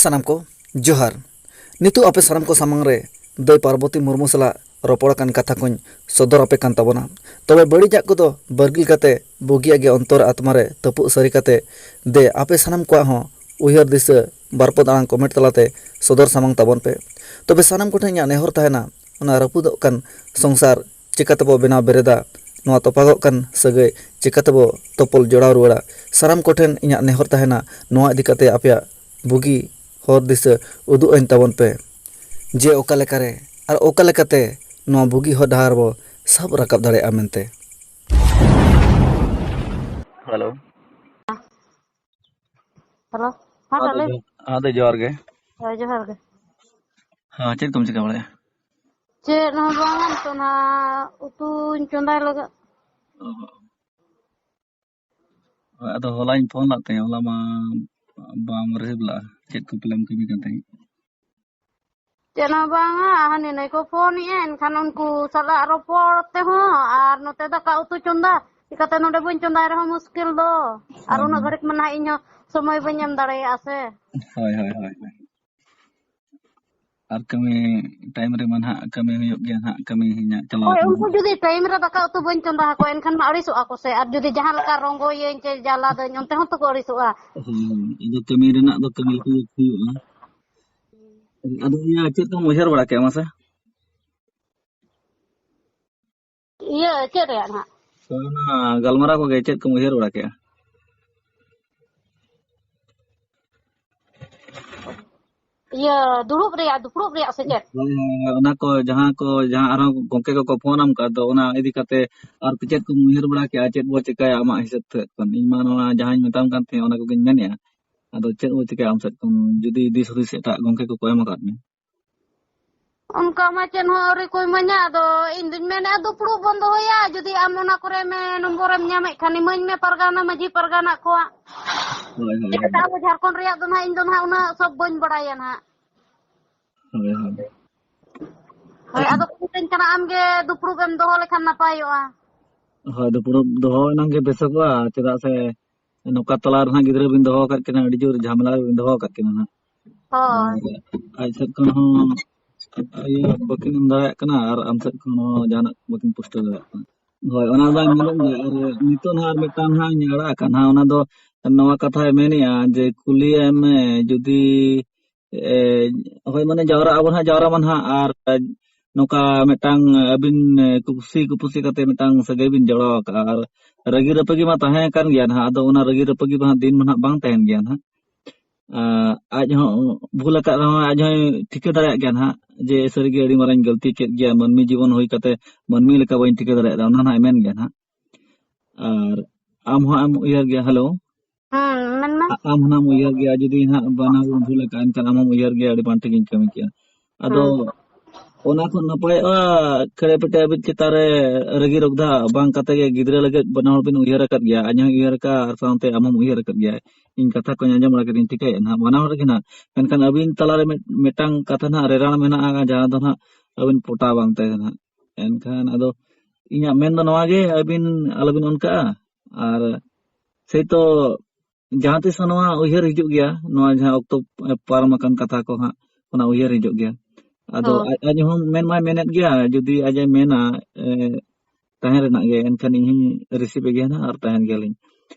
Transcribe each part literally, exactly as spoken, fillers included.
ᱥᱟᱱᱟᱢ ᱠᱚ ᱡᱚᱦᱟᱨ᱾ ᱱᱤᱛᱚᱜ ᱟᱯᱮ ᱥᱟᱱᱟᱢ ᱠᱚ ᱥᱟᱢᱟᱝ ᱨᱮ ᱫᱟᱹᱭ ᱯᱟᱨᱵᱚᱛᱤ ᱢᱩᱨᱢᱩ ᱥᱟᱞᱟᱜ ᱨᱚᱯᱚᱲ ᱟᱠᱟᱱ ᱠᱟᱛᱷᱟ ᱠᱚᱧ ᱥᱚᱫᱚᱨ ᱟᱯᱮ ᱠᱟᱱ ᱛᱟᱵᱚᱱᱟ᱾ ᱛᱚᱵᱮ ᱵᱟᱹᱲᱤᱡᱟᱜ ᱠᱚᱫᱚ ᱵᱟᱹᱜᱤ ᱠᱟᱛᱮ ᱵᱩᱜᱤᱭᱟᱜ ᱜᱮ ᱚᱱᱛᱚᱨ ᱟᱛᱢᱟ ᱨᱮ ᱛᱟᱹᱯᱩᱜ ᱥᱟᱹᱨᱤ ᱠᱟᱛᱮ ᱫᱮ ᱟᱯᱮ ᱥᱟᱱᱟᱢ ᱠᱚᱣᱟᱜ ᱦᱚᱸ ᱩᱭᱦᱟᱹᱨ ᱫᱤᱥᱟᱹ ᱵᱟᱨᱯᱚᱫ ᱟᱲᱟᱝ comment ᱛᱟᱞᱟᱛᱮ ᱥᱚᱫᱚᱨ ᱥᱟᱢᱟᱝ ᱛᱟᱵᱚᱱ ᱯᱮ᱾ ᱛᱚᱵᱮ ᱥᱟᱱᱟᱢ ᱠᱚᱴᱷᱮᱱ ᱤᱧᱟᱹᱜ ᱱᱮᱦᱚᱨ ᱛᱟᱦᱮᱱᱟ, ᱚᱱᱟ ᱨᱟᱹᱯᱩᱫᱚᱜ ᱠᱟᱱ ᱥᱚᱝᱥᱟᱨ ᱪᱤᱠᱟᱹ ᱛᱮᱵᱚ ᱵᱮᱱᱟᱣ ᱵᱮᱨᱮᱫᱟ, ᱱᱚᱣᱟ ᱛᱚᱯᱟᱜᱚᱜ ᱠᱟᱱ ᱥᱟᱹᱜᱟᱹᱭ ᱪᱤᱠᱟᱹ ᱛᱮᱵᱚ ᱛᱚᱯᱚᱞ ᱡᱚᱲᱟᱣ ᱨᱩᱣᱟᱹᱲᱟ᱾ ᱥᱟᱱᱟᱢ ᱠᱚᱴᱷᱮᱱ ᱤᱧᱟᱹᱜ ᱱᱮᱦᱚᱨ ᱛᱟᱦᱮᱱᱟ, ᱱᱚᱣᱟ ᱤᱫᱤ ᱠᱟᱛᱮ ᱟᱯᱮᱭᱟᱜ ᱵᱩᱜᱤ ᱦᱚᱨ ᱫᱤᱥᱟᱹ ᱩᱫᱩᱜ ᱟᱹᱧ ᱛᱟᱵᱚᱱ ᱯᱮ, ᱡᱮ ᱚᱠᱟ ᱞᱮᱠᱟᱨᱮ ᱟᱨ ᱚᱠᱟ ᱞᱮᱠᱟᱛᱮ ᱱᱚᱣᱟ ᱵᱩᱜᱤ ᱦᱚᱨ ᱰᱟᱦᱟᱨ ᱵᱚ ᱥᱟᱵ ᱨᱟᱠᱟᱵ ᱫᱟᱲᱮᱭᱟᱜᱼᱟ ᱢᱮᱱᱛᱮ᱾ ᱦᱮᱞᱳ᱾ ᱦᱮᱞᱳ᱾ ᱦᱮᱸ, ᱦᱮᱸ, ᱫᱟᱞᱮ᱾ ᱡᱚ-, ᱦᱮᱸ, ᱫᱟᱹᱭ, ᱡᱚᱦᱟᱨ ᱜᱮ᱾ ᱦᱳᱭ, ᱡᱚᱦᱟᱨ ᱜᱮ᱾ ᱦᱮᱸ, ᱪᱮᱫ ᱠᱚᱢ ᱪᱤᱠᱟᱹ ᱵᱟᱲᱟᱭᱟ? ᱪᱮᱫ ᱦᱚᱸ ᱵᱟᱝ, ᱱᱤᱛᱚᱜ ᱱᱟᱦᱟᱜ ᱩᱛᱩᱧ ᱪᱚᱸᱫᱟᱭ ᱞᱟᱹᱜᱤᱫ᱾ ᱚ᱾ ᱦᱳᱭ, ᱟᱫᱚ ᱦᱚᱞᱟᱧ ᱯᱷᱳᱱ ᱞᱮᱫ ᱛᱟᱦᱮᱸᱫ, ᱦᱚᱞᱟ ᱢᱟ ᱵᱟᱢ receive ᱞᱮᱫᱼᱟ᱾ ᱪᱮᱫ ᱠᱚ ᱯᱟᱞᱮᱢ ᱠᱟᱹᱢᱤ ᱠᱟᱱ ᱛᱟᱦᱮᱸᱫ? ᱪᱮᱫ ᱦᱚᱸ ᱵᱟᱝᱟ, ᱦᱟᱹᱱᱤ ᱱᱟᱹᱭ ᱠᱚ ᱯᱷᱳᱱᱮᱜᱼᱟ, ᱮᱱᱠᱷᱟᱱ ᱩᱱᱠᱩ ᱥᱟᱞᱟᱜ ᱨᱚᱯᱚᱲ ᱛᱮᱦᱚᱸ ᱟᱨ ᱱᱚᱛᱮ ᱫᱟᱠᱟ ᱩᱛᱩ ᱪᱚᱸᱫᱟ᱾ ᱪᱤᱠᱟᱹᱛᱮ ᱱᱚᱰᱮ ᱵᱟᱹᱧ ᱪᱚᱸᱫᱟᱭ ᱨᱮᱦᱚᱸ ᱢᱩᱥᱠᱤᱞ ᱫᱚ᱾ ᱟᱨ ᱦᱳᱭ, ᱩᱱᱟᱹᱜ ᱦᱳᱭ᱾ ᱜᱷᱟᱹᱲᱤᱡ ᱢᱟ ᱱᱟᱦᱟᱜ ᱤᱧ ᱦᱚᱸ ᱥᱚᱢᱚᱭ ᱵᱟᱹᱧ ᱮᱢ ᱫᱟᱲᱮᱭᱟᱜᱼᱟ ᱥᱮ᱾ ᱦᱳᱭ, ᱦᱳᱭ, ᱦᱳᱭ, ᱦᱳᱭ᱾ ᱟᱨ ᱠᱟᱹᱢᱤ time ᱨᱮᱢᱟ ᱱᱟᱦᱟᱜ ᱠᱟᱹᱢᱤ ᱦᱩᱭᱩᱜ ᱜᱮᱭᱟ ᱱᱟᱦᱟᱜ, ᱠᱟᱹᱢᱤ ᱤᱧᱟᱹᱜ ᱪᱟᱞᱟᱣ ᱦᱳᱭ, ᱟᱠᱟᱱᱟ᱾ ᱩᱱᱠᱩ ᱡᱩᱫᱤ time ᱨᱮ ᱫᱟᱠᱟ ᱩᱛᱩ ᱵᱟᱹᱧ ᱪᱚᱸᱫᱟ ᱟᱠᱚᱣᱟ, ᱮᱱᱠᱷᱟᱱ ᱢᱟ ᱟᱹᱲᱤᱥᱚᱜᱼᱟ ᱠᱚ ᱥᱮ᱾ ᱟᱨ ᱡᱩᱫᱤ ᱡᱟᱦᱟᱸ ᱞᱮᱠᱟ ᱨᱚᱝᱜᱚᱭᱟᱹᱧ ᱪᱮ ᱡᱟᱞᱟᱫᱟᱹᱧ, ᱚᱱᱛᱮ ᱦᱚᱸ ᱛᱚᱠᱚ ᱟᱹᱲᱤᱥᱚᱜᱼᱟ᱾ ᱦᱳᱭ, ᱦᱳᱭ᱾ ᱟᱫᱚ ᱠᱟᱹᱢᱤ ᱨᱮᱱᱟᱜ ᱫᱚ ᱠᱟᱹᱢᱤ ᱠᱚ ᱦᱩᱭᱩᱜᱼᱟ᱾ ᱟᱫᱚ ᱤᱭᱟᱹ, ᱪᱮᱫ ᱠᱚᱢ ᱩᱭᱦᱟᱹᱨ ᱵᱟᱲᱟ ᱠᱮᱜᱼᱟ ᱢᱟᱥᱮ? ᱤᱭᱟᱹ, ᱪᱮᱫ ᱨᱮᱭᱟᱜ ᱱᱟᱦᱟᱜ? ᱦᱳᱭ, ᱚᱱᱟ ᱜᱟᱞᱢᱟᱨᱟᱣ ᱠᱚᱜᱮ ᱪᱮᱫ ᱠᱚᱢ ᱩᱭᱦᱟᱹᱨ ᱵᱟᱲᱟ ᱠᱮᱜᱼᱟ? ᱤᱭᱟᱹ, ᱫᱩᱲᱩᱵ ᱨᱮᱭᱟᱜ, ᱫᱩᱯᱲᱩᱵ ᱨᱮᱭᱟᱜ ᱥᱮ ᱪᱮᱫ? ᱦᱳᱭ, ᱦᱳᱭ, ᱦᱳᱭ, ᱚᱱᱟ ᱠᱚ ᱡᱟᱦᱟᱸ ᱠᱚ, ᱡᱟᱦᱟᱸ ᱟᱨᱦᱚᱸ ᱜᱚᱝᱠᱮ ᱠᱚᱠᱚ ᱯᱷᱳᱱ ᱟᱢ ᱠᱟᱱ, ᱟᱫᱚ ᱚᱱᱟ ᱤᱫᱤ ᱠᱟᱛᱮ ᱟᱨ ᱪᱮᱫ ᱠᱚᱢ ᱩᱭᱦᱟᱹᱨ ᱵᱟᱲᱟ ᱠᱮᱜᱼᱟ, ᱪᱮᱫ ᱵᱚ ᱪᱮᱠᱟᱭᱟ ᱟᱢᱟᱜ ᱦᱤᱥᱟᱹᱵ ᱛᱮ? ᱤᱧ ᱢᱟ ᱱᱚᱣᱟ ᱡᱟᱦᱟᱸᱧ ᱢᱮᱛᱟᱢ ᱠᱟᱱ ᱛᱟᱦᱮᱸᱫ, ᱚᱱᱟ ᱠᱚᱜᱮᱧ ᱢᱮᱱᱮᱜᱼᱟ᱾ ᱟᱫᱚ ᱪᱮᱫ ᱵᱚ ᱪᱮᱠᱟᱭᱟ ᱟᱢ ᱥᱮᱫ ᱠᱷᱚᱱ, ᱡᱩᱫᱤ ᱫᱤᱥ ᱦᱩᱫᱤᱥ ᱮᱴᱟᱜ ᱜᱚᱝᱠᱮ ᱠᱚᱠᱚ ᱮᱢ ᱟᱠᱟᱫ ᱢᱮ? ᱚᱱᱠᱟ ᱢᱟ ᱪᱮᱫ ᱦᱚᱸ ᱟᱹᱣᱨᱤ ᱠᱚ ᱤᱢᱟᱹᱧᱟ᱾ ᱟᱫᱚ ᱤᱧ ᱫᱩᱧ ᱢᱮᱱᱮᱫᱼᱟ, ᱫᱩᱯᱲᱩᱵ ᱵᱚᱱ ᱫᱚᱦᱚᱭᱟ᱾ ᱡᱩᱫᱤ ᱟᱢ ᱚᱱᱟ ᱠᱚᱨᱮ ᱢᱮ ᱱᱚᱢᱵᱚᱨᱮᱢ ᱧᱟᱢᱮᱫ ᱠᱷᱟᱱ, ᱤᱢᱟᱹᱧ ᱢᱮ ᱯᱟᱨᱜᱟᱱᱟ, ᱢᱟᱹᱡᱷᱤ ᱯᱟᱨᱜᱟᱱᱟ ᱠᱚᱣᱟᱜ᱾ ᱦᱳᱭ, ᱦᱳᱭ, ᱪᱮᱫ ᱦᱳᱭ᱾ ᱞᱮᱠᱟ ᱟᱵᱚ ᱡᱷᱟᱲᱠᱷᱚᱸᱰ ᱨᱮᱭᱟᱜ ᱫᱚ ᱱᱟᱦᱟᱜ ᱤᱧ ᱫᱚ ᱱᱟᱦᱟᱜ ᱩᱱᱟᱹᱜ ᱥᱚᱵ ᱵᱟᱹᱧ ᱵᱟᱲᱟᱭᱟ ᱱᱟᱦᱟᱜ᱾ ᱦᱳᱭ, ᱦᱳᱭ᱾ ᱦᱳᱭ, ᱟᱫᱚ ᱠᱚ ᱢᱤᱛᱟᱹᱧ ᱠᱟᱱᱟ, ᱟᱢᱜᱮ ᱫᱩᱯᱲᱩᱵ ᱮᱢ ᱫᱚᱦᱚ ᱞᱮᱠᱷᱟᱱ ᱱᱟᱯᱟᱭᱚᱜᱼᱟ᱾ ᱦᱳᱭ, ᱫᱩᱯᱲᱩᱵ ᱫᱚᱦᱚ ᱮᱱᱟᱝ ᱜᱮ ᱵᱮᱥᱚᱜᱚᱜᱼᱟ, ᱪᱮᱫᱟᱜ ᱥᱮ ᱱᱚᱝᱠᱟ ᱛᱟᱞᱟ ᱨᱮ ᱱᱟᱦᱟᱜ ᱜᱤᱫᱽᱨᱟᱹ ᱵᱤᱱ ᱫᱚᱦᱚ ᱟᱠᱟᱫ ᱠᱤᱱᱟ, ᱟᱹᱰᱤ ᱡᱳᱨ ᱡᱷᱟᱢᱮᱞᱟ ᱨᱮᱵᱤᱱ ᱫᱚᱦᱚ ᱟᱠᱟᱫ ᱠᱤᱱᱟ ᱱᱟᱦᱟᱜ᱾ ᱦᱳᱭ᱾ ᱟᱨ ᱟᱡ ᱥᱮᱫ ᱠᱷᱚᱱ ᱦᱚᱸ ᱤᱭᱟᱹ ᱵᱟᱹᱠᱤᱱ ᱮᱢ ᱫᱟᱲᱮᱭᱟᱜ ᱠᱟᱱᱟ ᱟᱨ ᱟᱢ ᱥᱮᱫ ᱠᱷᱚᱱ ᱦᱚᱸ ᱡᱟᱦᱟᱱᱟᱜ ᱵᱟᱹᱠᱤᱱ ᱯᱩᱥᱴᱟᱹᱣ ᱫᱟᱲᱮᱭᱟᱜ ᱠᱟᱱᱟ᱾ ᱦᱳᱭ, ᱚᱱᱟ ᱫᱚ ᱢᱮᱱᱚᱜ ᱜᱮᱭᱟ᱾ ᱟᱨ ᱱᱤᱛᱚᱜ ᱱᱟᱦᱟᱜ ᱟᱨ ᱢᱤᱫᱴᱟᱝ ᱱᱟᱦᱟᱜ ᱤᱧ ᱟᱲᱟᱜ ᱟᱠᱟᱫ ᱱᱟᱦᱟᱜ, ᱚᱱᱟ ᱫᱚ ᱱᱚᱣᱟ ᱠᱟᱛᱷᱟᱭ ᱢᱮᱱᱮᱜᱼᱟ ᱡᱮ ᱠᱩᱞᱤᱭᱮᱢ ᱢᱮ ᱡᱩᱫᱤ, ᱮ, ᱦᱳᱭ, ᱢᱟᱱᱮ ᱡᱟᱣᱨᱟᱜ ᱟᱵᱚᱱ ᱦᱟᱸᱜ, ᱡᱟᱣᱨᱟ ᱢᱟ ᱱᱟᱦᱟᱜ, ᱟᱨ ᱱᱚᱝᱠᱟ ᱢᱤᱫᱴᱟᱝ ᱟᱹᱵᱤᱱ, ᱮ, ᱠᱩᱥᱤ ᱠᱩᱯᱩᱥᱤ ᱠᱟᱛᱮ ᱢᱤᱫᱴᱟᱝ ᱥᱟᱹᱜᱟᱹᱭ ᱵᱤᱱ ᱡᱚᱲᱟᱣ ᱟᱠᱟᱫᱼᱟ, ᱟᱨ ᱨᱟᱹᱜᱤ ᱨᱟᱹᱯᱟᱹᱜᱤ ᱢᱟ ᱛᱟᱦᱮᱸ ᱟᱠᱟᱱ ᱜᱮᱭᱟ ᱱᱟᱦᱟᱜ, ᱟᱫᱚ ᱚᱱᱟ ᱨᱟᱹᱜᱤ ᱨᱟᱹᱯᱟᱹᱜᱤ ᱢᱟ ᱦᱟᱸᱜ ᱫᱤᱱ ᱢᱟ ᱱᱟᱦᱟᱜ ᱵᱟᱝ ᱛᱟᱦᱮᱱ ᱜᱮᱭᱟ ᱱᱟᱦᱟᱜ᱾ ᱟᱸ, ᱟᱡ ᱦᱚᱸ ᱵᱷᱩᱞ ᱟᱠᱟᱫ ᱨᱮᱦᱚᱸ ᱟᱡ ᱦᱚᱸᱭ ᱴᱷᱤᱠᱟᱹ ᱫᱟᱲᱮᱭᱟᱜ ᱜᱮᱭᱟ ᱱᱟᱦᱟᱜ ᱡᱮ ᱥᱟᱹᱨᱤᱜᱮ ᱟᱹᱰᱤ ᱢᱟᱨᱟᱝ ᱜᱟᱹᱞᱛᱤ ᱠᱮᱫ ᱜᱮᱭᱟ, ᱢᱟᱹᱱᱢᱤ ᱡᱤᱵᱚᱱ ᱦᱩᱭ ᱠᱟᱛᱮ ᱢᱟᱹᱱᱢᱤ ᱞᱮᱠᱟ ᱵᱟᱹᱧ ᱴᱷᱤᱠᱟᱹ ᱫᱟᱲᱮᱭᱟᱜᱼᱟ, ᱚᱱᱟ ᱱᱟᱦᱟᱜ ᱮ ᱢᱮᱱ ᱜᱮᱭᱟ ᱱᱟᱦᱟᱜ᱾ ᱟᱨ ᱟᱢ ᱦᱚᱸ ᱮᱢ ᱩᱭᱦᱟᱹᱨ ᱜᱮᱭᱟ, ᱦᱮᱞᱳ? ᱦᱮᱸ, ᱢᱮᱱ ᱢᱮ᱾ ᱟ-, ᱟᱢ ᱦᱚᱸ ᱮᱢ ᱩᱭᱦᱟᱹᱨ ᱜᱮᱭᱟ, ᱡᱩᱫᱤ ᱱᱟᱦᱟᱜ ᱵᱟᱱᱟ ᱦᱚᱲ ᱵᱚᱱ ᱵᱷᱩᱞ ᱟᱠᱟᱫᱼᱟ, ᱮᱱᱠᱷᱟᱱ ᱟᱢ ᱦᱚᱸᱢ ᱩᱭᱦᱟᱹᱨ ᱜᱮᱭᱟ, ᱟᱹᱰᱤ ᱵᱟᱝ ᱴᱷᱤᱠᱤᱧ ᱠᱟᱹᱢᱤ ᱠᱮᱜᱼᱟ᱾ ᱟᱫᱚ ᱦᱮᱸ᱾ ᱚᱱᱟ ᱠᱷᱚᱱ ᱱᱟᱯᱟᱭᱚᱜᱼᱟ, ᱠᱷᱮᱲᱮ ᱯᱮᱴᱮ ᱟᱹᱵᱤᱱ ᱪᱮᱛᱟᱱ ᱨᱮ ᱨᱟᱹᱜᱤ ᱨᱚᱜᱽᱫᱷᱟ ᱵᱟᱝ ᱠᱟᱛᱮ ᱜᱮ ᱜᱤᱫᱽᱨᱟᱹ ᱞᱟᱹᱜᱤᱫ ᱵᱟᱱᱟ ᱦᱚᱲ ᱵᱤᱱ ᱩᱭᱦᱟᱹᱨ ᱟᱠᱟᱫ ᱜᱮᱭᱟ, ᱟᱡ ᱦᱚᱸᱭ ᱩᱭᱦᱟᱹᱨ ᱟᱠᱟᱫᱼᱟ ᱟᱨ ᱥᱟᱶᱛᱮ ᱟᱢ ᱦᱚᱸᱢ ᱩᱭᱦᱟᱹᱨ ᱟᱠᱟᱫ ᱜᱮᱭᱟ᱾ ᱤᱧ ᱠᱟᱛᱷᱟ ᱠᱚᱧ ᱟᱸᱡᱚᱢ ᱵᱟᱲᱟ ᱠᱮᱫᱟᱧ, ᱴᱷᱤᱠᱟᱹᱭᱮᱫᱼᱟ ᱱᱟᱦᱟᱜ, ᱵᱟᱱᱟ ᱦᱚᱲ ᱨᱮᱜᱮ ᱱᱟᱦᱟᱜ᱾ ᱢᱮᱱᱠᱷᱟᱱ ᱟᱹᱵᱤᱱ ᱛᱟᱞᱟᱨᱮ ᱢᱤᱫ-, ᱢᱤᱫᱴᱟᱝ ᱠᱟᱛᱷᱟ ᱱᱟᱦᱟᱜ ᱨᱮᱨᱟᱲ ᱢᱮᱱᱟᱜᱼᱟ, ᱡᱟᱦᱟᱸ ᱫᱚ ᱱᱟᱦᱟᱜ ᱟᱹᱵᱤᱱ ᱯᱚᱴᱟᱣ ᱵᱟᱝ ᱛᱟᱦᱮᱸ ᱱᱟᱦᱟᱜ᱾ ᱮᱱᱠᱷᱟᱱ ᱟᱫᱚ ᱤᱧᱟᱹᱜ ᱢᱮᱱ ᱫᱚ ᱱᱚᱣᱟ ᱜᱮ, ᱟᱹᱵᱤᱱ ᱟᱞᱚᱵᱤᱱ ᱚᱱᱠᱟᱜᱼᱟ᱾ ᱟᱨ ᱥᱮᱭ ᱛᱚ ᱡᱟᱦᱟᱸ ᱛᱤᱥ ᱦᱚᱸ ᱱᱚᱣᱟ ᱩᱭᱦᱟᱹᱨ ᱦᱤᱡᱩᱜ ᱜᱮᱭᱟ, ᱱᱚᱣᱟ ᱡᱟᱦᱟᱸ ᱚᱠᱛᱚ ᱯᱟᱨᱚᱢ ᱟᱠᱟᱱ ᱠᱟᱛᱷᱟ ᱠᱚ ᱦᱟᱸᱜ, ᱚᱱᱟ ᱩᱭᱦᱟᱹᱨ ᱦᱤᱡᱩᱜ ᱜᱮᱭᱟ᱾ ᱟᱫᱚ ᱦᱚᱸ᱾ ᱟᱡ, ᱟᱡ ᱦᱚᱸ ᱢᱮᱱ ᱢᱟᱭ ᱢᱮᱱᱮᱫ ᱜᱮᱭᱟ, ᱡᱩᱫᱤ ᱟᱡ ᱮ ᱢᱮᱱᱟ, ᱮ, ᱛᱟᱦᱮᱸ ᱨᱮᱱᱟᱜ ᱜᱮ, ᱮᱱᱠᱷᱟᱱ ᱤᱧ ᱦᱚᱸᱧ receive ᱮᱫ ᱜᱮᱭᱟ ᱱᱟᱦᱟᱜ ᱟᱨ ᱛᱟᱦᱮᱱ ᱜᱮᱭᱟᱞᱤᱧ᱾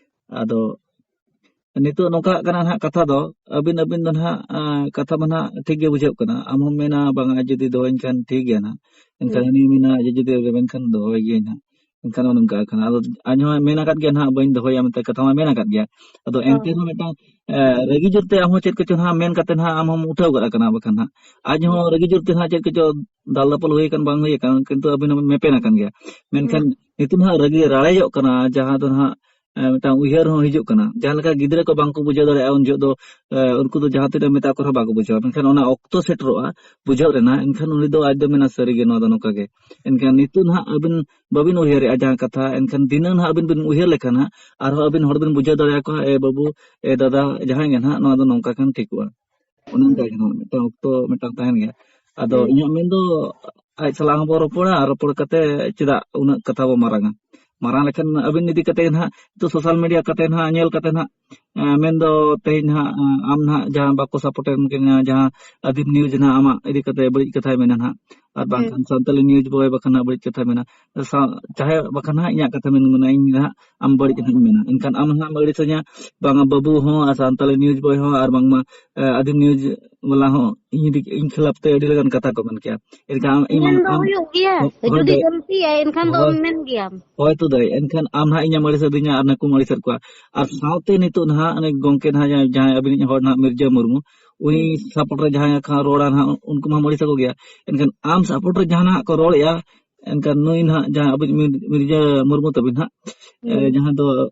ᱟᱫᱚ ᱱᱤᱛᱚᱜ ᱱᱚᱝᱠᱟᱜ ᱠᱟᱱᱟ ᱱᱟᱦᱟᱜ ᱠᱟᱛᱷᱟ ᱫᱚ, ᱟᱹᱵᱤᱱ, ᱟᱹᱵᱤᱱ ᱫᱚ ᱱᱟᱦᱟᱜ, ᱟ, ᱠᱟᱛᱷᱟ ᱢᱟ ᱱᱟᱦᱟᱜ ᱴᱷᱤᱠ ᱜᱮ ᱵᱩᱡᱷᱟᱹᱜ ᱠᱟᱱᱟ᱾ ᱟᱢ ᱦᱚᱸᱢ ᱢᱮᱱᱟ, "ᱵᱟᱝᱟ, ᱟᱡ ᱡᱩᱫᱤ ᱫᱚᱦᱚᱧ ᱠᱷᱟᱱ ᱴᱷᱤᱠ ᱜᱮᱭᱟ ᱱᱟᱦᱟᱜ", ᱮᱱᱠᱷᱟᱱ ᱦᱩᱸ᱾ ᱩᱱᱤ ᱢᱮᱱᱟ, "ᱟᱡ ᱡᱩᱫᱤ ᱨᱮᱵᱮᱱ ᱠᱷᱟᱱ ᱫᱚᱦᱚᱭ ᱜᱮᱭᱟᱹᱧ ᱱᱟᱦᱟᱜ", ᱮᱱᱠᱷᱟᱱ ᱚᱱᱮ ᱚᱱᱠᱟ ᱠᱟᱱᱟ᱾ ᱟᱫᱚ ᱟᱡ ᱦᱚᱸ ᱢᱮᱱ ᱟᱠᱟᱫ ᱜᱮᱭᱟ ᱱᱟᱦᱟᱜ, "ᱵᱟᱹᱧ ᱫᱚᱦᱚᱭᱟ" ᱢᱮᱱᱛᱮ ᱠᱟᱛᱷᱟ ᱢᱟ ᱢᱮᱱ ᱟᱠᱟᱫ ᱜᱮᱭᱟ᱾ ᱟᱫᱚ ᱦᱳᱭ᱾ ᱮᱱᱛᱮ ᱨᱮᱦᱚᱸ ᱢᱤᱫᱴᱟᱝ, ᱮ, ᱨᱟᱹᱜᱤ ᱡᱳᱨ ᱛᱮ ᱟᱢ ᱦᱚᱸ ᱪᱮᱫ ᱠᱚᱪᱚ ᱱᱟᱦᱟᱜ ᱢᱮᱱ ᱠᱟᱛᱮ ᱱᱟᱦᱟᱜ ᱟᱢ ᱦᱚᱸᱢ ᱩᱴᱷᱟᱹᱣ ᱜᱚᱫ ᱟᱠᱟᱱᱟ, ᱵᱟᱠᱷᱟᱱ ᱱᱟᱦᱟᱜ ᱟᱡ ᱦᱚᱸ ᱨᱟᱹᱜᱤ ᱡᱳᱨ ᱛᱮ ᱱᱟᱦᱟᱜ ᱪᱮᱫ ᱠᱚᱪᱚ ᱫᱟᱞ ᱫᱟᱯᱚᱞ ᱦᱩᱭ ᱟᱠᱟᱱ ᱵᱟᱝ ᱦᱩᱭ ᱟᱠᱟᱱ, ᱠᱤᱱᱛᱩ ᱟᱹᱵᱤᱱ ᱦᱚᱸ ᱢᱮᱯᱮᱱ ᱟᱠᱟᱱ ᱜᱮᱭᱟ᱾ ᱢᱮᱱᱠᱷᱟᱱ ᱦᱩᱸ᱾ ᱱᱤᱛᱚᱜ ᱱᱟᱦᱟᱜ ᱨᱟᱹᱜᱤ ᱨᱟᱲᱮᱡᱚᱜ ᱠᱟᱱᱟ, ᱡᱟᱦᱟᱸ ᱫᱚ ᱱᱟᱦᱟᱜ, ᱮ, ᱢᱤᱫᱴᱟᱝ ᱩᱭᱦᱟᱹᱨ ᱦᱚᱸ ᱦᱤᱡᱩᱜ ᱠᱟᱱᱟ᱾ ᱡᱟᱦᱟᱸ ᱞᱮᱠᱟ ᱜᱤᱫᱽᱨᱟᱹ ᱠᱚ ᱵᱟᱝ ᱠᱚ ᱵᱩᱡᱷᱟᱹᱣ ᱫᱟᱲᱮᱭᱟᱜᱼᱟ, ᱩᱱ ᱡᱚᱦᱚᱜ ᱫᱚ, ᱮ, ᱩᱱᱠᱩ ᱫᱚ ᱡᱟᱦᱟᱸ ᱛᱤᱱᱟᱹᱜ ᱮᱢ ᱢᱮᱛᱟ ᱠᱚ ᱨᱮᱦᱚᱸ ᱵᱟᱠᱚ ᱵᱩᱡᱷᱟᱹᱣᱟ᱾ ᱢᱮᱱᱠᱷᱟᱱ ᱚᱱᱟ ᱚᱠᱛᱚ ᱥᱮᱴᱮᱨᱚᱜᱼᱟ ᱵᱩᱡᱷᱟᱹᱣ ᱨᱮᱱᱟᱜ, ᱮᱱᱠᱷᱟᱱ ᱩᱱᱤ ᱫᱚ ᱟᱡ ᱫᱚ ᱢᱮᱱᱟ, "ᱥᱟᱹᱨᱤ ᱜᱮ, ᱱᱚᱣᱟ ᱫᱚ ᱱᱚᱝᱠᱟ ᱜᱮ᱾" ᱮᱱᱠᱷᱟᱱ ᱱᱤᱛᱚᱜ ᱱᱟᱦᱟᱜ ᱟᱹᱵᱤᱱ ᱵᱟᱹᱵᱤᱱ ᱩᱭᱦᱟᱹᱨᱮᱜᱼᱟ ᱡᱟᱦᱟᱸ ᱠᱟᱛᱷᱟ, ᱮᱱᱠᱷᱟᱱ ᱫᱷᱤᱱᱟᱹᱝ ᱱᱟᱦᱟᱜ ᱟᱹᱵᱤᱱ ᱵᱤᱱ ᱩᱭᱦᱟᱹᱨ ᱞᱮᱠᱷᱟᱱ ᱱᱟᱦᱟᱜ ᱟᱨᱦᱚᱸ ᱟᱹᱵᱤᱱ ᱦᱚᱲ ᱵᱤᱱ ᱵᱩᱡᱷᱟᱹᱣ ᱫᱟᱲᱮᱭᱟᱠᱚᱣᱟ, "ᱮ ᱵᱟᱹᱵᱩ, ᱮ ᱫᱟᱫᱟ, ᱡᱟᱦᱟᱸᱭ ᱜᱮ ᱱᱟᱦᱟᱜ, ᱱᱚᱣᱟ ᱫᱚ ᱱᱚᱝᱠᱟ ᱠᱷᱟᱱ ᱴᱷᱤᱠᱚᱜᱼᱟ᱾" ᱚᱱᱮ ᱚᱱᱠᱟ ᱜᱮ ᱱᱟᱦᱟᱜ ᱢᱤᱫᱴᱟᱝ ᱚᱠᱛᱚ ᱢᱤᱫᱴᱟᱝ ᱛᱟᱦᱮᱱ ᱜᱮᱭᱟ᱾ ᱟᱫᱚ ᱦᱩᱸ᱾ ᱤᱧᱟᱹᱜ ᱢᱮᱱ ᱫᱚ ᱟᱡ ᱥᱟᱞᱟᱜ ᱦᱚᱸᱵᱚᱱ ᱨᱚᱯᱚᱲᱟ, ᱟᱨ ᱨᱚᱯᱚᱲ ᱠᱟᱛᱮ ᱪᱮᱫᱟᱜ ᱩᱱᱟᱹᱜ ᱠᱟᱛᱷᱟ ᱵᱚᱱ ᱢᱟᱨᱟᱝᱟ? ᱢᱟᱨᱟᱝ ᱞᱮᱠᱷᱟᱱ ᱟᱹᱵᱤᱱ ᱤᱫᱤ ᱠᱟᱛᱮ ᱱᱟᱦᱟᱜ ᱱᱤᱛᱚᱜ ᱥᱳᱥᱟᱞ ᱢᱤᱰᱤᱭᱟ ᱠᱟᱛᱮ ᱱᱟᱦᱟᱜ ᱧᱮᱞ ᱠᱟᱛᱮ ᱱᱟᱦᱟᱜ, ᱮᱸ, ᱢᱮᱱᱫᱚ ᱛᱮᱦᱮᱧ ᱱᱟᱦᱟᱜ, ᱮᱸ, ᱟᱢ ᱱᱟᱦᱟᱜ ᱡᱟᱦᱟᱸ ᱵᱟᱠᱚ ᱥᱟᱯᱳᱨᱴ ᱮᱢ ᱠᱟᱱᱟ, ᱡᱟᱦᱟᱸ ᱟᱹᱫᱤᱢ ᱱᱤᱭᱩᱡᱽ ᱱᱟᱦᱟᱜ ᱟᱢᱟᱜ ᱤᱫᱤ ᱠᱟᱛᱮ ᱵᱟᱹᱲᱤᱡ ᱠᱟᱛᱷᱟᱭ ᱢᱮᱱᱟ ᱱᱟᱦᱟᱜ, ᱟᱨ ᱦᱩᱸ᱾ ᱵᱟᱝᱠᱷᱟᱱ ᱥᱟᱱᱛᱟᱞᱤ ᱱᱤᱭᱩᱡᱽ ᱵᱚᱭ ᱵᱟᱠᱷᱟᱱ ᱱᱟᱦᱟᱜ ᱵᱟᱹᱲᱤᱡ ᱠᱟᱛᱷᱟᱭ ᱢᱮᱱᱟ, ᱥᱟ-, ᱪᱟᱦᱮ ᱵᱟᱠᱷᱟᱱ ᱱᱟᱦᱟᱜ ᱤᱧᱟᱹᱜ ᱠᱟᱛᱷᱟ ᱢᱮᱱ ᱢᱮᱱᱟ, ᱤᱧ ᱱᱟᱦᱟᱜ ᱟᱢ ᱵᱟᱹᱲᱤᱡ ᱱᱟᱦᱟᱜ ᱤᱧ ᱢᱮᱱᱟ, ᱮᱱᱠᱷᱟᱱ ᱟᱢ ᱱᱟᱦᱟᱜ ᱮᱢ ᱟᱹᱲᱤᱥᱟᱹᱧᱟ, ᱵᱟᱝᱟ ᱵᱟᱹᱵᱩ ᱦᱚᱸ ᱟᱨ ᱥᱟᱱᱛᱟᱞᱤ ᱱᱤᱭᱩᱡᱽ ᱵᱚᱭ ᱦᱚᱸ ᱟᱨ ᱵᱟᱝᱢᱟ, ᱮ, ᱟᱹᱫᱤᱢ ᱱᱤᱭᱩᱡᱽ ᱵᱟᱞᱟ ᱦᱚᱸ ᱤᱧ ᱤᱫᱤ, ᱤᱧ ᱠᱷᱤᱞᱟᱯ ᱛᱮ ᱟᱹᱰᱤ ᱞᱮᱠᱟᱱ ᱠᱟᱛᱷᱟ ᱠᱚ ᱢᱮᱱ ᱠᱮᱭᱟ᱾ ᱮᱱᱠᱷᱟᱱ ᱟᱢ, ᱤᱧ ᱢᱮᱱ ᱟᱢ, ᱫᱚ ᱟᱢ, ᱦᱩᱭᱩᱜ ᱜᱮᱭᱟ, ᱦᱳᱭ, ᱡᱩᱫᱤ ᱦᱳᱭ, ᱜᱟᱹᱞᱛᱤᱭᱟᱭ ᱮᱱᱠᱷᱟᱱ ᱫᱚ ᱦᱳᱭ, ᱢᱮᱱ ᱜᱮᱭᱟᱢ᱾ ᱦᱳᱭ ᱛᱚ ᱫᱟᱹᱭ, ᱮᱱᱠᱷᱟᱱ ᱟᱢ ᱱᱟᱦᱟᱜ ᱤᱧᱮᱢ ᱟᱹᱲᱤᱥ ᱟᱹᱫᱤᱧᱟ ᱟᱨ ᱱᱩᱠᱩᱢ ᱟᱹᱲᱤᱥᱮᱫ ᱠᱚᱣᱟ᱾ ᱟᱨ ᱥᱟᱶᱛᱮ ᱱᱤᱛᱚᱜ ᱱᱟᱦᱟᱜ ᱩᱱᱤ ᱜᱚᱝᱠᱮ ᱱᱟᱦᱟᱜ ᱡᱟᱦᱟᱸᱭ, ᱡᱟᱦᱟᱸᱭ ᱟᱹᱵᱤᱱᱤᱡ ᱦᱚᱲ ᱱᱟᱦᱟᱜ ᱢᱤᱨᱡᱟᱹ ᱢᱩᱨᱢᱩ, ᱩᱱᱤ ᱦᱩᱸ᱾ ᱥᱟᱯᱳᱨᱴ ᱨᱮ ᱡᱟᱦᱟᱸᱭ ᱠᱷᱟᱱ ᱨᱚᱲᱟ ᱱᱟᱦᱟᱜ, ᱩᱱᱠᱩ ᱢᱟ ᱟᱹᱲᱤᱥ ᱟᱠᱚ ᱜᱮᱭᱟ᱾ ᱮᱱᱠᱷᱟᱱ ᱟᱢ ᱥᱟᱯᱳᱨᱴ ᱨᱮ ᱡᱟᱦᱟᱸ ᱱᱟᱦᱟᱜ ᱠᱚ ᱨᱚᱲᱮᱫᱼᱟ, ᱮᱱᱠᱷᱟᱱ ᱱᱩᱭ ᱱᱟᱦᱟᱜ ᱡᱟᱦᱟᱸ ᱟᱵᱚᱭᱤᱡ ᱢᱤᱨ-, ᱢᱤᱨᱡᱟᱹ ᱢᱩᱨᱢᱩ ᱛᱟᱹᱵᱤᱱ ᱱᱟᱦᱟᱜ, ᱮ, ᱦᱩᱸ᱾ ᱡᱟᱦᱟᱸ ᱫᱚ,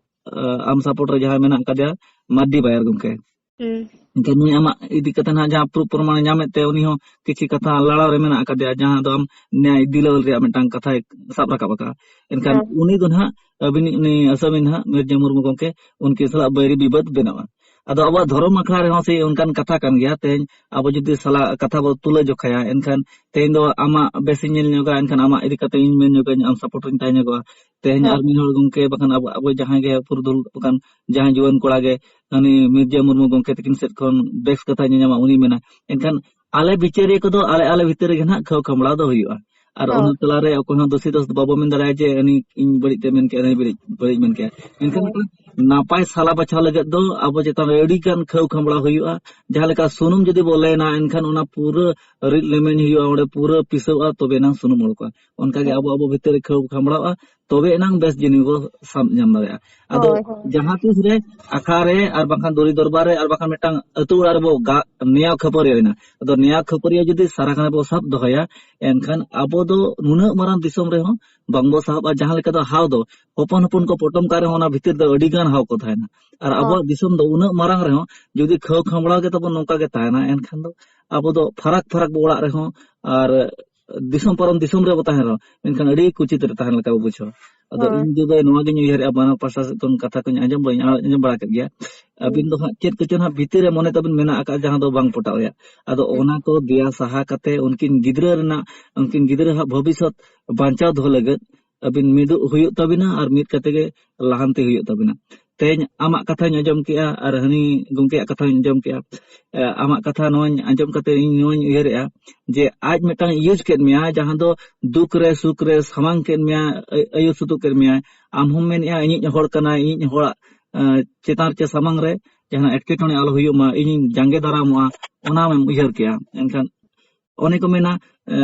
ᱮ, ᱟᱢ ᱥᱟᱯᱳᱨᱴ ᱨᱮ ᱡᱟᱦᱟᱸᱭ ᱢᱮᱱᱟᱜ ᱟᱠᱟᱫᱮᱭᱟ, ᱢᱟᱨᱰᱤ ᱵᱟᱭᱟᱨ ᱜᱚᱝᱠᱮ᱾ ᱦᱩᱸ᱾ ᱮᱱᱠᱷᱟᱱ ᱱᱩᱭ ᱟᱢᱟᱜ ᱤᱫᱤ ᱠᱟᱛᱮ ᱱᱟᱦᱟᱜ ᱡᱟᱦᱟᱸ ᱯᱨᱩᱯ ᱯᱨᱚᱢᱟᱱᱮ ᱧᱟᱢᱮᱫ ᱛᱮ, ᱩᱱᱤ ᱦᱚᱸ ᱠᱤᱪᱷᱤ ᱠᱟᱛᱷᱟ ᱞᱟᱲᱟᱣ ᱨᱮ ᱢᱮᱱᱟᱜ ᱟᱠᱟᱫᱮᱭᱟ, ᱡᱟᱦᱟᱸ ᱫᱚ ᱟᱢ ᱱᱮᱭᱟᱭ ᱫᱤᱞᱟᱹᱣ ᱨᱮᱭᱟᱜ ᱢᱤᱫᱴᱟᱝ ᱠᱟᱛᱷᱟᱭ ᱥᱟᱵ ᱨᱟᱠᱟᱵ ᱟᱠᱟᱫᱼᱟ᱾ ᱮᱱᱠᱷᱟᱱ ᱦᱮᱸ᱾ ᱩᱱᱤ ᱫᱚ ᱱᱟᱦᱟᱜ ᱟᱹᱵᱤᱱᱤᱡ ᱩᱱᱤ ᱟᱥᱟᱢᱤ ᱱᱟᱦᱟᱜ ᱢᱤᱨᱡᱟ ᱢᱩᱨᱢᱩ ᱜᱚᱝᱠᱮ, ᱩᱱᱠᱤᱱ ᱥᱟᱞᱟᱜ ᱵᱟᱹᱭᱨᱤ ᱵᱤᱵᱟᱹᱫ ᱵᱮᱱᱟᱜᱼᱟ᱾ ᱟᱫᱚ ᱟᱵᱚᱣᱟᱜ ᱫᱷᱚᱨᱚᱢ ᱟᱠᱷᱲᱟ ᱨᱮᱦᱚᱸ ᱥᱮ ᱚᱱᱠᱟᱱ ᱠᱟᱛᱷᱟ ᱠᱟᱱ ᱜᱮᱭᱟ᱾ ᱛᱮᱦᱮᱧ ᱟᱵᱚ ᱡᱩᱫᱤ ᱥᱟᱞᱟᱜ ᱠᱟᱛᱷᱟ ᱵᱚ ᱛᱩᱞᱟᱹ ᱡᱚᱠᱷᱟᱭᱟ, ᱮᱱᱠᱷᱟᱱ ᱛᱮᱦᱮᱧ ᱫᱚ ᱟᱢᱟᱜ ᱵᱮᱥᱤᱧ ᱧᱮᱞ ᱧᱚᱜᱟ, ᱮᱱᱠᱷᱟᱱ ᱟᱢᱟᱜ ᱤᱫᱤ ᱠᱟᱛᱮ ᱤᱧ ᱢᱮᱱ ᱧᱚᱜᱟᱹᱧ, ᱟᱢ ᱥᱟᱯᱳᱨᱴ ᱨᱤᱧ ᱛᱟᱦᱮᱸ ᱧᱚᱜᱚᱜᱼᱟ᱾ ᱛᱮᱦᱮᱧ ᱦᱮᱸ᱾ ᱟᱨ ᱢᱤᱫ ᱦᱚᱲ ᱜᱚᱝᱠᱮ ᱵᱟᱠᱷᱟᱱ ᱟᱵᱚ, ᱟᱵᱚ ᱡᱟᱦᱟᱸᱭ ᱜᱮ ᱯᱩᱨᱩᱫᱷᱩᱞ ᱵᱟᱠᱷᱟᱱ ᱡᱟᱦᱟᱸᱭ ᱡᱩᱣᱟᱹᱱ ᱠᱚᱲᱟ ᱜᱮ ᱩᱱᱤ ᱢᱤᱨᱡᱟ ᱢᱩᱨᱢᱩ ᱜᱚᱝᱠᱮ ᱛᱟᱹᱠᱤᱱ ᱥᱮᱫ ᱠᱷᱚᱱ ᱵᱮᱥ ᱠᱟᱛᱷᱟᱭ ᱧᱟᱧᱟᱢᱟ, ᱩᱱᱤ ᱢᱮᱱᱟ᱾ ᱮᱱᱠᱷᱟᱱ ᱟᱞᱮ ᱵᱤᱪᱟᱹᱨᱤᱭᱟᱹ ᱠᱚᱫᱚ ᱟᱞᱮ, ᱟᱞᱮ ᱵᱷᱤᱛᱤᱨ ᱨᱮᱜᱮ ᱱᱟᱦᱟᱜ ᱠᱷᱟᱹᱣ ᱠᱷᱟᱢᱲᱟᱣ ᱫᱚ ᱦᱩᱭᱩᱜᱼᱟ᱾ ᱟᱨ ᱦᱳᱭ᱾ ᱚᱱᱟ ᱛᱟᱞᱟᱨᱮ ᱚᱠᱚᱭ ᱦᱚᱸ ᱫᱩᱥᱤ ᱫᱚᱥ ᱫᱚ ᱵᱟᱵᱚ ᱢᱮᱱ ᱫᱟᱲᱮᱭᱟᱜᱼᱟ ᱡᱮ ᱩᱱᱤ ᱤᱧ ᱵᱟᱹᱲᱤᱡ ᱛᱮ ᱢᱮᱱ ᱠᱮᱜᱼᱟ, ᱩᱱᱤ ᱵᱟᱹᱲᱤᱡ, ᱵᱟᱹᱲᱤᱡ ᱢᱮᱱ ᱠᱮᱜᱼᱟ᱾ ᱮᱱᱠᱷᱟᱱ ᱦᱳᱭ᱾ ᱢᱤᱫᱴᱟᱝ ᱱᱟᱯᱟᱭ ᱥᱟᱞᱟ ᱵᱟᱪᱷᱟᱣ ᱞᱟᱹᱜᱤᱫ ᱫᱚ ᱟᱵᱚ ᱪᱮᱛᱟᱱ ᱨᱮ ᱟᱹᱰᱤ ᱜᱟᱱ ᱠᱷᱟᱹᱣ ᱠᱷᱟᱢᱲᱟᱣ ᱦᱩᱭᱩᱜᱼᱟ᱾ ᱡᱟᱦᱟᱸ ᱞᱮᱠᱟ ᱥᱩᱱᱩᱢ ᱡᱩᱫᱤ ᱵᱚ ᱞᱮᱱᱟ, ᱮᱱᱠᱷᱟᱱ ᱚᱱᱟ ᱯᱩᱨᱟᱹ ᱨᱤᱫ ᱞᱮᱢᱮᱧ ᱦᱩᱭᱩᱜᱼᱟ, ᱚᱸᱰᱮ ᱯᱩᱨᱟᱹ ᱯᱤᱥᱟᱹᱜᱼᱟ, ᱛᱚᱵᱮ ᱮᱱᱟᱝ ᱥᱩᱱᱩᱢ ᱚᱰᱚᱠᱚᱜᱼᱟ᱾ ᱚᱱᱠᱟᱜᱮ ᱦᱳᱭ᱾ ᱟᱵᱚ, ᱟᱵᱚ ᱵᱷᱤᱛᱤᱨ ᱨᱮ ᱠᱷᱟᱹᱣ ᱠᱷᱟᱢᱲᱟᱣᱜᱼᱟ, ᱛᱚᱵᱮ ᱮᱱᱟᱝ ᱵᱮᱥ ᱡᱤᱱᱤᱥ ᱵᱚ ᱥᱟᱵ ᱧᱟᱢ ᱫᱟᱲᱮᱭᱟᱜᱼᱟ᱾ ᱟᱫᱚ ᱦᱳᱭ, ᱦᱳᱭ᱾ ᱡᱟᱦᱟᱸ ᱛᱤᱥ ᱨᱮ ᱟᱠᱷᱲᱟ ᱨᱮ ᱟᱨ ᱵᱟᱝᱠᱷᱟᱱ ᱫᱩᱨᱤ ᱫᱚᱨᱵᱟᱨ ᱨᱮ ᱟᱨ ᱵᱟᱝᱠᱷᱟᱱ ᱢᱤᱫᱴᱟᱝ ᱟᱹᱛᱩ ᱚᱲᱟᱜ ᱨᱮᱵᱚ ᱜᱟ-, ᱱᱮᱭᱟᱣ ᱠᱷᱟᱹᱯᱟᱹᱨᱤ ᱦᱩᱭᱱᱟ᱾ ᱟᱫᱚ ᱱᱮᱭᱟᱣ ᱠᱷᱟᱹᱯᱟᱹᱨᱤ ᱡᱩᱫᱤ ᱥᱟᱨᱟ ᱜᱷᱟᱱᱮ ᱵᱚ ᱥᱟᱵ ᱫᱚᱦᱚᱭᱟ, ᱮᱱᱠᱷᱟᱱ ᱟᱵᱚ ᱫᱚ ᱱᱩᱱᱟᱹᱜ ᱢᱟᱨᱟᱝ ᱫᱤᱥᱚᱢ ᱨᱮᱦᱚᱸ ᱵᱟᱝᱵᱚ ᱥᱟᱦᱟᱵᱼᱟ᱾ ᱡᱟᱦᱟᱸ ᱞᱮᱠᱟ ᱫᱚ ᱦᱟᱣ ᱫᱚ ᱦᱚᱯᱚᱱ ᱦᱚᱯᱚᱱ ᱠᱚ ᱯᱚᱴᱚᱢ ᱠᱟᱜ ᱨᱮᱦᱚᱸ ᱚᱱᱟ ᱵᱷᱤᱛᱤᱨ ᱫᱚ ᱟᱹᱰᱤ ᱜᱟᱱ ᱦᱟᱣ ᱠᱚ ᱛᱟᱦᱮᱱᱟ᱾ ᱟᱨ ᱦᱳᱭ᱾ ᱟᱵᱚᱣᱟᱜ ᱫᱤᱥᱚᱢ ᱫᱚ ᱩᱱᱟᱹᱜ ᱢᱟᱨᱟᱝ ᱨᱮᱦᱚᱸ ᱡᱩᱫᱤ ᱠᱷᱟᱹᱣ ᱠᱷᱟᱢᱲᱟᱣ ᱜᱮ ᱛᱟᱵᱚ ᱱᱚᱝᱠᱟ ᱜᱮ ᱛᱟᱦᱮᱱᱟ, ᱮᱱᱠᱷᱟᱱ ᱫᱚ ᱟᱵᱚ ᱫᱚ ᱯᱷᱟᱨᱟᱠ ᱯᱷᱟᱨᱟᱠ ᱵᱚ ᱚᱲᱟᱜ ᱨᱮᱦᱚᱸ ᱟᱨ ᱫᱤᱥᱚᱢ ᱯᱟᱨᱚᱢ ᱫᱤᱥᱚᱢ ᱨᱮᱵᱚ ᱛᱟᱦᱮᱱ ᱨᱮᱦᱚᱸ, ᱢᱮᱱᱠᱷᱟᱱ ᱟᱹᱰᱤ ᱠᱩᱪᱤᱛ ᱨᱮ ᱛᱟᱦᱮᱱ ᱞᱮᱠᱟ ᱵᱚ ᱵᱩᱡᱷᱟᱹᱣᱟ᱾ ᱟᱫᱚ ᱦᱳᱭ᱾ ᱤᱧ ᱫᱚ ᱱᱚᱣᱟ ᱜᱤᱧ ᱩᱭᱦᱟᱹᱨᱮᱜᱼᱟ, ᱵᱟᱱᱟᱨ ᱯᱟᱦᱴᱟ ᱥᱮᱫ ᱠᱷᱚᱱ ᱠᱟᱛᱷᱟ ᱠᱚᱧ ᱟᱸᱡᱚᱢ ᱵᱟᱲᱟ, ᱟᱸᱡᱚᱢ ᱵᱟᱲᱟ ᱠᱮᱫ ᱜᱮᱭᱟ᱾ ᱦᱩᱸ᱾ ᱟᱹᱵᱤᱱ ᱫᱚ ᱦᱟᱸᱜ ᱪᱮᱫ ᱠᱚᱪᱚ ᱦᱟᱸᱜ ᱵᱷᱤᱛᱤᱨ ᱨᱮ ᱢᱚᱱᱮ ᱛᱟᱵᱤᱱ ᱢᱮᱱᱟᱜ ᱟᱠᱟᱫ, ᱡᱟᱦᱟᱸ ᱫᱚ ᱵᱟᱝ ᱯᱚᱴᱟᱣ ᱨᱮᱭᱟᱜ᱾ ᱟᱫᱚ ᱦᱩᱸ᱾ ᱚᱱᱟ ᱠᱚ ᱫᱮᱭᱟ ᱥᱟᱦᱟ ᱠᱟᱛᱮ ᱩᱱᱠᱤᱱ ᱜᱤᱫᱽᱨᱟᱹ ᱨᱮᱱᱟᱜ, ᱩᱱᱠᱤᱱ ᱜᱤᱫᱽᱨᱟᱹ ᱦᱟᱸᱜ ᱵᱷᱚᱵᱤᱥᱥᱚᱛ ᱵᱟᱧᱪᱟᱣ ᱫᱚᱦᱚ ᱞᱟᱹᱜᱤᱫ ᱟᱹᱵᱤᱱ ᱢᱤᱫᱚᱜ ᱦᱩᱭᱩᱜ ᱛᱟᱹᱵᱤᱱᱟ ᱟᱨ ᱢᱤᱫ ᱠᱟᱛᱮ ᱜᱮ ᱞᱟᱦᱟᱱᱛᱤ ᱦᱩᱭᱩᱜ ᱛᱟᱹᱵᱤᱱᱟ᱾ ᱛᱮᱦᱮᱧ ᱟᱢᱟᱜ ᱠᱟᱛᱷᱟᱧ ᱟᱸᱡᱚᱢ ᱠᱮᱜᱼᱟ ᱟᱨ ᱦᱟᱹᱱᱤ ᱜᱚᱢᱠᱮᱭᱟᱜ ᱠᱟᱛᱷᱟᱧ ᱟᱸᱡᱚᱢ ᱠᱮᱜᱼᱟ᱾ ᱮ, ᱟᱢᱟᱜ ᱠᱟᱛᱷᱟ ᱱᱚᱣᱟᱧ ᱟᱸᱡᱚᱢ ᱠᱟᱛᱮ ᱤᱧ ᱱᱚᱣᱟᱧ ᱩᱭᱦᱟᱹᱨᱮᱜᱼᱟ ᱡᱮ ᱟᱡ ᱢᱤᱫᱴᱟᱝ ᱤᱭᱩᱡᱽ ᱠᱮᱫ ᱢᱮᱭᱟ, ᱡᱟᱦᱟᱸ ᱫᱚ ᱫᱩᱠ ᱨᱮ ᱥᱩᱠ ᱨᱮ ᱥᱟᱢᱟᱝ ᱠᱮᱫ ᱢᱮᱭᱟ, ᱟᱹ-, ᱟᱹᱭᱩᱨ ᱥᱩᱛᱩᱜ ᱠᱮᱫ ᱢᱮᱭᱟᱭ᱾ ᱟᱢ ᱦᱚᱸᱢ ᱢᱮᱱᱮᱜᱼᱟ ᱤᱧᱤᱡ ᱦᱚᱲ ᱠᱟᱱᱟᱭ, ᱤᱧᱤᱡ ᱦᱚᱲᱟᱜ, ᱮ, ᱪᱮᱛᱟᱱ ᱪᱮ ᱥᱟᱢᱟᱝ ᱨᱮ ᱡᱟᱦᱟᱸ ᱮᱴᱠᱮᱴᱚᱬᱮ ᱟᱞᱚ ᱦᱩᱭᱩᱜ ᱢᱟ, ᱤᱧᱤᱧ ᱡᱟᱸᱜᱮ ᱫᱟᱨᱟᱢᱚᱜᱼᱟ, ᱚᱱᱟᱢ ᱩᱭᱦᱟᱹᱨ ᱠᱮᱜᱼᱟ᱾ ᱮᱱᱠᱷᱟᱱ ᱚᱱᱮ ᱠᱚ ᱢᱮᱱᱟ, ᱮ,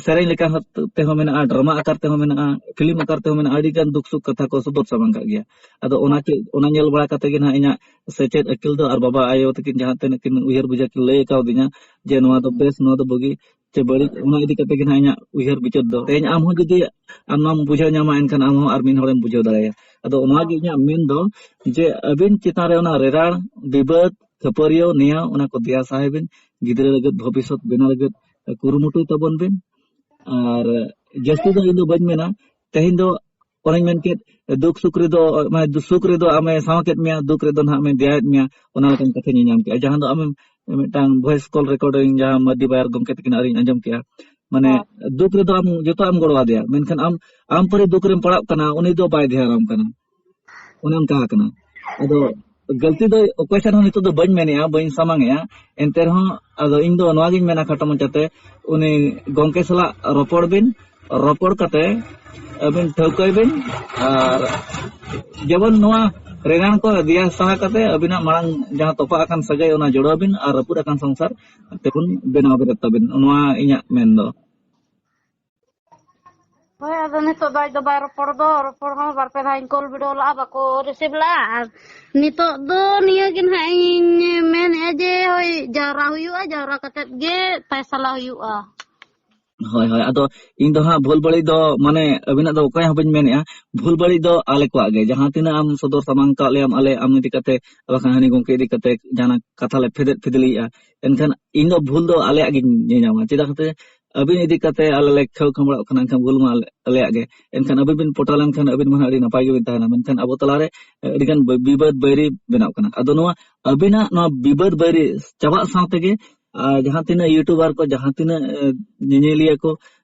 ᱥᱮᱨᱮᱧ ᱞᱮᱠᱟ ᱛᱮᱦᱚᱸ ᱢᱮᱱᱟᱜᱼᱟ, ᱰᱨᱟᱢᱟ ᱟᱠᱟᱨ ᱛᱮᱦᱚᱸ ᱢᱮᱱᱟᱜᱼᱟ, ᱯᱷᱤᱞᱢ ᱟᱠᱟᱨ ᱛᱮᱦᱚᱸ ᱢᱮᱱᱟᱜᱼᱟ, ᱟᱹᱰᱤ ᱜᱟᱱ ᱫᱩᱠ ᱥᱩᱠ ᱠᱟᱛᱷᱟ ᱠᱚ ᱥᱚᱫᱚᱨ ᱥᱟᱢᱟᱝ ᱠᱟᱜ ᱜᱮᱭᱟ᱾ ᱟᱫᱚ ᱚᱱᱟ ᱪᱮᱫ, ᱚᱱᱟ ᱧᱮᱞ ᱵᱟᱲᱟ ᱠᱟᱛᱮ ᱜᱮ ᱱᱟᱦᱟᱜ ᱤᱧᱟᱹᱜ ᱥᱮᱪᱮᱫ ᱟᱹᱠᱤᱞ ᱫᱚ ᱟᱨ ᱵᱟᱵᱟ ᱟᱭᱳ ᱛᱟᱹᱠᱤᱱ ᱡᱟᱦᱟᱸ ᱛᱤᱱᱟᱹᱜ ᱠᱤᱱ ᱩᱭᱦᱟᱹᱨ ᱵᱩᱡᱷᱟᱹᱣ ᱠᱤᱱ ᱞᱟᱹᱭ ᱠᱟᱣᱫᱤᱧᱟ ᱡᱮ ᱱᱚᱣᱟ ᱫᱚ ᱵᱮᱥ, ᱱᱚᱣᱟ ᱫᱚ ᱵᱩᱜᱤ ᱪᱮ ᱵᱟᱹᱲᱤᱡ, ᱚᱱᱟ ᱤᱫᱤ ᱠᱟᱛᱮ ᱜᱮ ᱱᱟᱦᱟᱜ ᱤᱧᱟᱹᱜ ᱩᱭᱦᱟᱹᱨ ᱵᱤᱪᱟᱹᱨ ᱫᱚ᱾ ᱛᱮᱦᱮᱧ ᱟᱢ ᱦᱚᱸ ᱡᱩᱫᱤ ᱟᱢ ᱱᱚᱣᱟᱢ ᱵᱩᱡᱷᱟᱹᱣ ᱧᱟᱢᱟ, ᱮᱱᱠᱷᱟᱱ ᱟᱢ ᱦᱚᱸ ᱟᱨ ᱢᱤᱫ ᱦᱚᱲᱮᱢ ᱵᱩᱡᱷᱟᱹᱣ ᱫᱟᱲᱮᱭᱟᱭᱟ᱾ ᱟᱫᱚ ᱚᱱᱟ ᱜᱮ ᱤᱧᱟᱹᱜ ᱢᱮᱱ ᱫᱚ ᱡᱮ ᱟᱹᱵᱤᱱ ᱪᱮᱛᱟᱱ ᱨᱮ ᱚᱱᱟ ᱨᱮᱲᱟᱲ, ᱵᱤᱵᱟᱹᱫ, ᱠᱷᱟᱹᱯᱟᱹᱨᱤᱭᱟᱹᱣ, ᱱᱮᱭᱟᱣ, ᱚᱱᱟ ᱠᱚ ᱫᱮᱭᱟ ᱥᱟᱦᱟᱭ ᱵᱤᱱ, ᱜᱤᱫᱽᱨᱟᱹ ᱞᱟᱹᱜᱤᱫ ᱵᱷᱚᱵᱤᱥᱥᱚᱛ ᱵᱮᱱᱟᱣ ᱞᱟᱹᱜᱤᱫ ᱠᱩᱨᱩᱢᱩᱴᱩᱭ ᱛᱟᱵᱚᱱ ᱵᱤᱱ᱾ ᱟᱨ ᱡᱟᱹᱥᱛᱤ ᱫᱚ ᱤᱧ ᱫᱚ ᱵᱟᱹᱧ ᱢᱮᱱᱟ, ᱛᱮᱦᱮᱧ ᱫᱚ ᱚᱱᱮᱧ ᱢᱮᱱ ᱠᱮᱫ, ᱫᱩᱠ ᱥᱩᱠ ᱨᱮᱫᱚ, ᱢᱟᱱᱮ ᱫᱩ-, ᱥᱩᱠ ᱨᱮᱫᱚ ᱟᱢᱮ ᱥᱟᱶ ᱠᱮᱫ ᱢᱮᱭᱟ, ᱫᱩᱠ ᱨᱮᱫᱚ ᱱᱟᱦᱟᱜ ᱢᱮ ᱫᱮᱭᱟᱭᱮᱫ ᱢᱮᱭᱟ, ᱚᱱᱟ ᱞᱮᱠᱟᱱ ᱠᱟᱛᱷᱟᱧ ᱧᱟᱢ ᱠᱮᱜᱼᱟ᱾ ᱡᱟᱦᱟᱸ ᱫᱚ ᱟᱢᱮᱢ ᱢᱤᱫᱴᱟᱝ voice call recording, ᱡᱟᱦᱟᱸ ᱢᱟᱹᱨᱰᱤ ᱵᱟᱭᱟᱨ ᱜᱚᱢᱠᱮ ᱛᱟᱹᱠᱤᱱ ᱟᱨ ᱤᱧ ᱟᱸᱡᱚᱢ ᱠᱮᱜᱼᱟ, ᱢᱟᱱᱮ ᱦᱮᱸ᱾ ᱫᱩᱠ ᱨᱮᱫᱚ ᱟᱢ ᱡᱚᱛᱚᱣᱟᱜ ᱮᱢ ᱜᱚᱲᱚ ᱟᱫᱮᱭᱟ, ᱢᱮᱱᱠᱷᱟᱱ ᱟᱢ, ᱟᱢ ᱯᱟᱹᱨᱤ ᱫᱩᱠ ᱨᱮᱢ ᱯᱟᱲᱟᱜ ᱠᱟᱱᱟ, ᱩᱱᱤ ᱫᱚ ᱵᱟᱭ ᱫᱷᱮᱭᱟᱱᱟᱢ ᱠᱟᱱᱟ᱾ ᱚᱱᱮ ᱚᱱᱠᱟ ᱟᱠᱟᱱᱟ᱾ ᱟᱫᱚ ᱜᱟᱹᱞᱛᱤ ᱫᱚ ᱚᱠᱚᱭ ᱴᱷᱮᱱ ᱦᱚᱸ ᱱᱤᱛᱚᱜ ᱫᱚ ᱵᱟᱹᱧ ᱢᱮᱱᱮᱜᱼᱟ, ᱵᱟᱹᱧ ᱥᱟᱢᱟᱝᱮᱜᱼᱟ᱾ ᱮᱱᱛᱮ ᱨᱮᱦᱚᱸ ᱟᱫᱚ ᱤᱧ ᱫᱚ ᱱᱚᱣᱟᱜᱤᱧ ᱢᱮᱱᱟ ᱠᱷᱟᱴᱚ ᱢᱟᱪᱷᱟᱛᱮ, ᱩᱱᱤ ᱜᱚᱢᱠᱮ ᱥᱟᱞᱟᱜ ᱨᱚᱯᱚᱲ ᱵᱤᱱ, ᱨᱚᱯᱚᱲ ᱠᱟᱛᱮ ᱟᱹᱵᱤᱱ ᱴᱷᱟᱹᱣᱠᱟᱹᱭ ᱵᱤᱱ, ᱟᱨ ᱡᱮᱢᱚᱱ ᱱᱚᱣᱟ ᱨᱮᱲᱟᱱ ᱠᱚ ᱫᱮᱭᱟ ᱥᱟᱦᱟ ᱠᱟᱛᱮ ᱟᱹᱵᱤᱱᱟᱜ ᱢᱟᱲᱟᱝ ᱡᱟᱦᱟᱸ ᱛᱚᱯᱟᱜ ᱟᱠᱟᱱ ᱥᱟᱹᱜᱟᱹᱭ ᱚᱱᱟ ᱡᱚᱲᱟᱣ ᱵᱤᱱ ᱟᱨ ᱨᱟᱹᱯᱩᱫ ᱟᱠᱟᱱ ᱥᱚᱝᱥᱟᱨ ᱛᱮᱵᱚᱱ ᱵᱮᱱᱟᱣ ᱵᱮᱨᱮᱫ ᱛᱟᱵᱤᱱ, ᱱᱚᱣᱟ ᱤᱧᱟᱹᱜ ᱢᱮᱱ ᱫᱚ᱾ ᱦᱳᱭ, ᱟᱫᱚ ᱱᱤᱛᱚᱜ ᱫᱚ ᱟᱡ ᱫᱚ ᱵᱟᱭ ᱨᱚᱯᱚᱲ ᱫᱚ, ᱨᱚᱯᱚᱲ ᱦᱚᱸ ᱵᱟᱨ ᱯᱮ ᱫᱷᱟᱣ ᱤᱧ ᱠᱚᱞ ᱵᱤᱰᱟᱹᱣ ᱞᱟᱜᱼᱟ, ᱵᱟᱠᱚ ᱨᱤᱥᱤᱵᱷ ᱞᱟᱜᱼᱟ᱾ ᱟᱨ ᱱᱤᱛᱚᱜ ᱫᱚ ᱱᱤᱭᱟᱹ ᱜᱮ ᱱᱟᱦᱟᱜ ᱤᱧ ᱢᱮᱱᱮᱫᱼᱟ ᱡᱮ ᱦᱳᱭ, ᱡᱟᱣᱨᱟ ᱦᱩᱭᱩᱜᱼᱟ, ᱡᱟᱣᱨᱟ ᱠᱟᱛᱮᱫ ᱜᱮ ᱯᱟᱭᱥᱟᱞᱟ ᱦᱩᱭᱩᱜᱼᱟ᱾ ᱦᱳᱭ, ᱦᱳᱭ, ᱟᱫᱚ ᱤᱧ ᱫᱚ ᱦᱟᱸᱜ ᱵᱷᱩᱞ ᱵᱟᱹᱲᱤᱡ ᱫᱚ, ᱢᱟᱱᱮ, ᱟᱹᱵᱤᱱᱟᱜ ᱫᱚ ᱚᱠᱚᱭ ᱦᱚᱸ ᱵᱟᱹᱧ ᱢᱮᱱᱮᱫᱼᱟ, ᱵᱷᱩᱞ ᱵᱟᱹᱲᱤᱡ ᱫᱚ ᱟᱞᱮ ᱠᱚᱣᱟᱜ ᱜᱮ᱾ ᱡᱟᱦᱟᱸ ᱛᱤᱱᱟᱹᱜ ᱟᱢ ᱥᱚᱫᱚᱨ ᱥᱟᱢᱟᱝ ᱠᱟᱜ ᱞᱮᱭᱟᱢ, ᱟᱞᱮ ᱟᱢ ᱤᱫᱤ ᱠᱟᱛᱮ, ᱵᱟᱠᱷᱟᱱ ᱦᱟᱹᱱᱤ ᱜᱚᱢᱠᱮ ᱤᱫᱤ ᱠᱟᱛᱮ ᱡᱟᱦᱟᱱᱟᱜ ᱠᱟᱛᱷᱟ ᱞᱮ ᱯᱷᱮᱫᱮᱫ ᱯᱷᱤᱫᱞᱤᱭᱮᱫᱼᱟ, ᱮᱱᱠᱷᱟᱱ ᱤᱧ ᱫᱚ ᱵᱷᱩᱞ ᱫᱚ ᱟᱞᱮᱭᱟᱜ ᱜᱤᱧ ᱧᱮᱧᱟᱢᱟ᱾ ᱪᱮᱫᱟᱜ ᱥᱮ ᱟᱹᱵᱤᱱ ᱤᱫᱤ ᱠᱟᱛᱮ ᱟᱞᱮ ᱞᱮ ᱠᱷᱟᱹᱣ ᱠᱷᱟᱢᱲᱟᱜ ᱠᱟᱱᱟ, ᱮᱱᱠᱷᱟᱱ ᱵᱷᱩᱞ ᱢᱟ ᱟᱞᱮ-, ᱟᱞᱮᱭᱟᱜ ᱜᱮ᱾ ᱮᱱᱠᱷᱟᱱ ᱟᱹᱵᱤᱱ ᱵᱤᱱ ᱯᱚᱴᱟᱣ ᱞᱮᱱᱠᱷᱟᱱ ᱟᱹᱵᱤᱱ ᱢᱟ ᱦᱟᱸᱜ ᱟᱹᱰᱤ ᱱᱟᱯᱟᱭ ᱜᱮᱵᱤᱱ ᱛᱟᱦᱮᱱᱟ, ᱢᱮᱱᱠᱷᱟᱱ ᱟᱵᱚ ᱛᱟᱞᱟᱨᱮ ᱟᱹᱰᱤᱜᱟᱱ ᱵᱤ-, ᱵᱤᱵᱟᱹᱫ ᱵᱟᱹᱭᱨᱤ ᱵᱮᱱᱟᱜ ᱠᱟᱱᱟ᱾ ᱟᱫᱚ ᱱᱚᱣᱟ ᱟᱹᱵᱤᱱᱟᱜ ᱱᱚᱣᱟ ᱵᱤᱵᱟᱹᱫ ᱵᱟᱹᱭᱨᱤ ᱪᱟᱵᱟᱜ ᱥᱟᱶ ᱛᱮᱜᱮ, ᱟᱨ ᱡᱟᱦᱟᱸ ᱛᱤᱱᱟᱹᱜ YouTuber ᱠᱚ, ᱡᱟᱦᱟᱸ ᱛᱤᱱᱟᱹᱜ, ᱮ, ᱧᱮᱧᱮᱞᱤᱭᱟᱹ ᱠᱚ,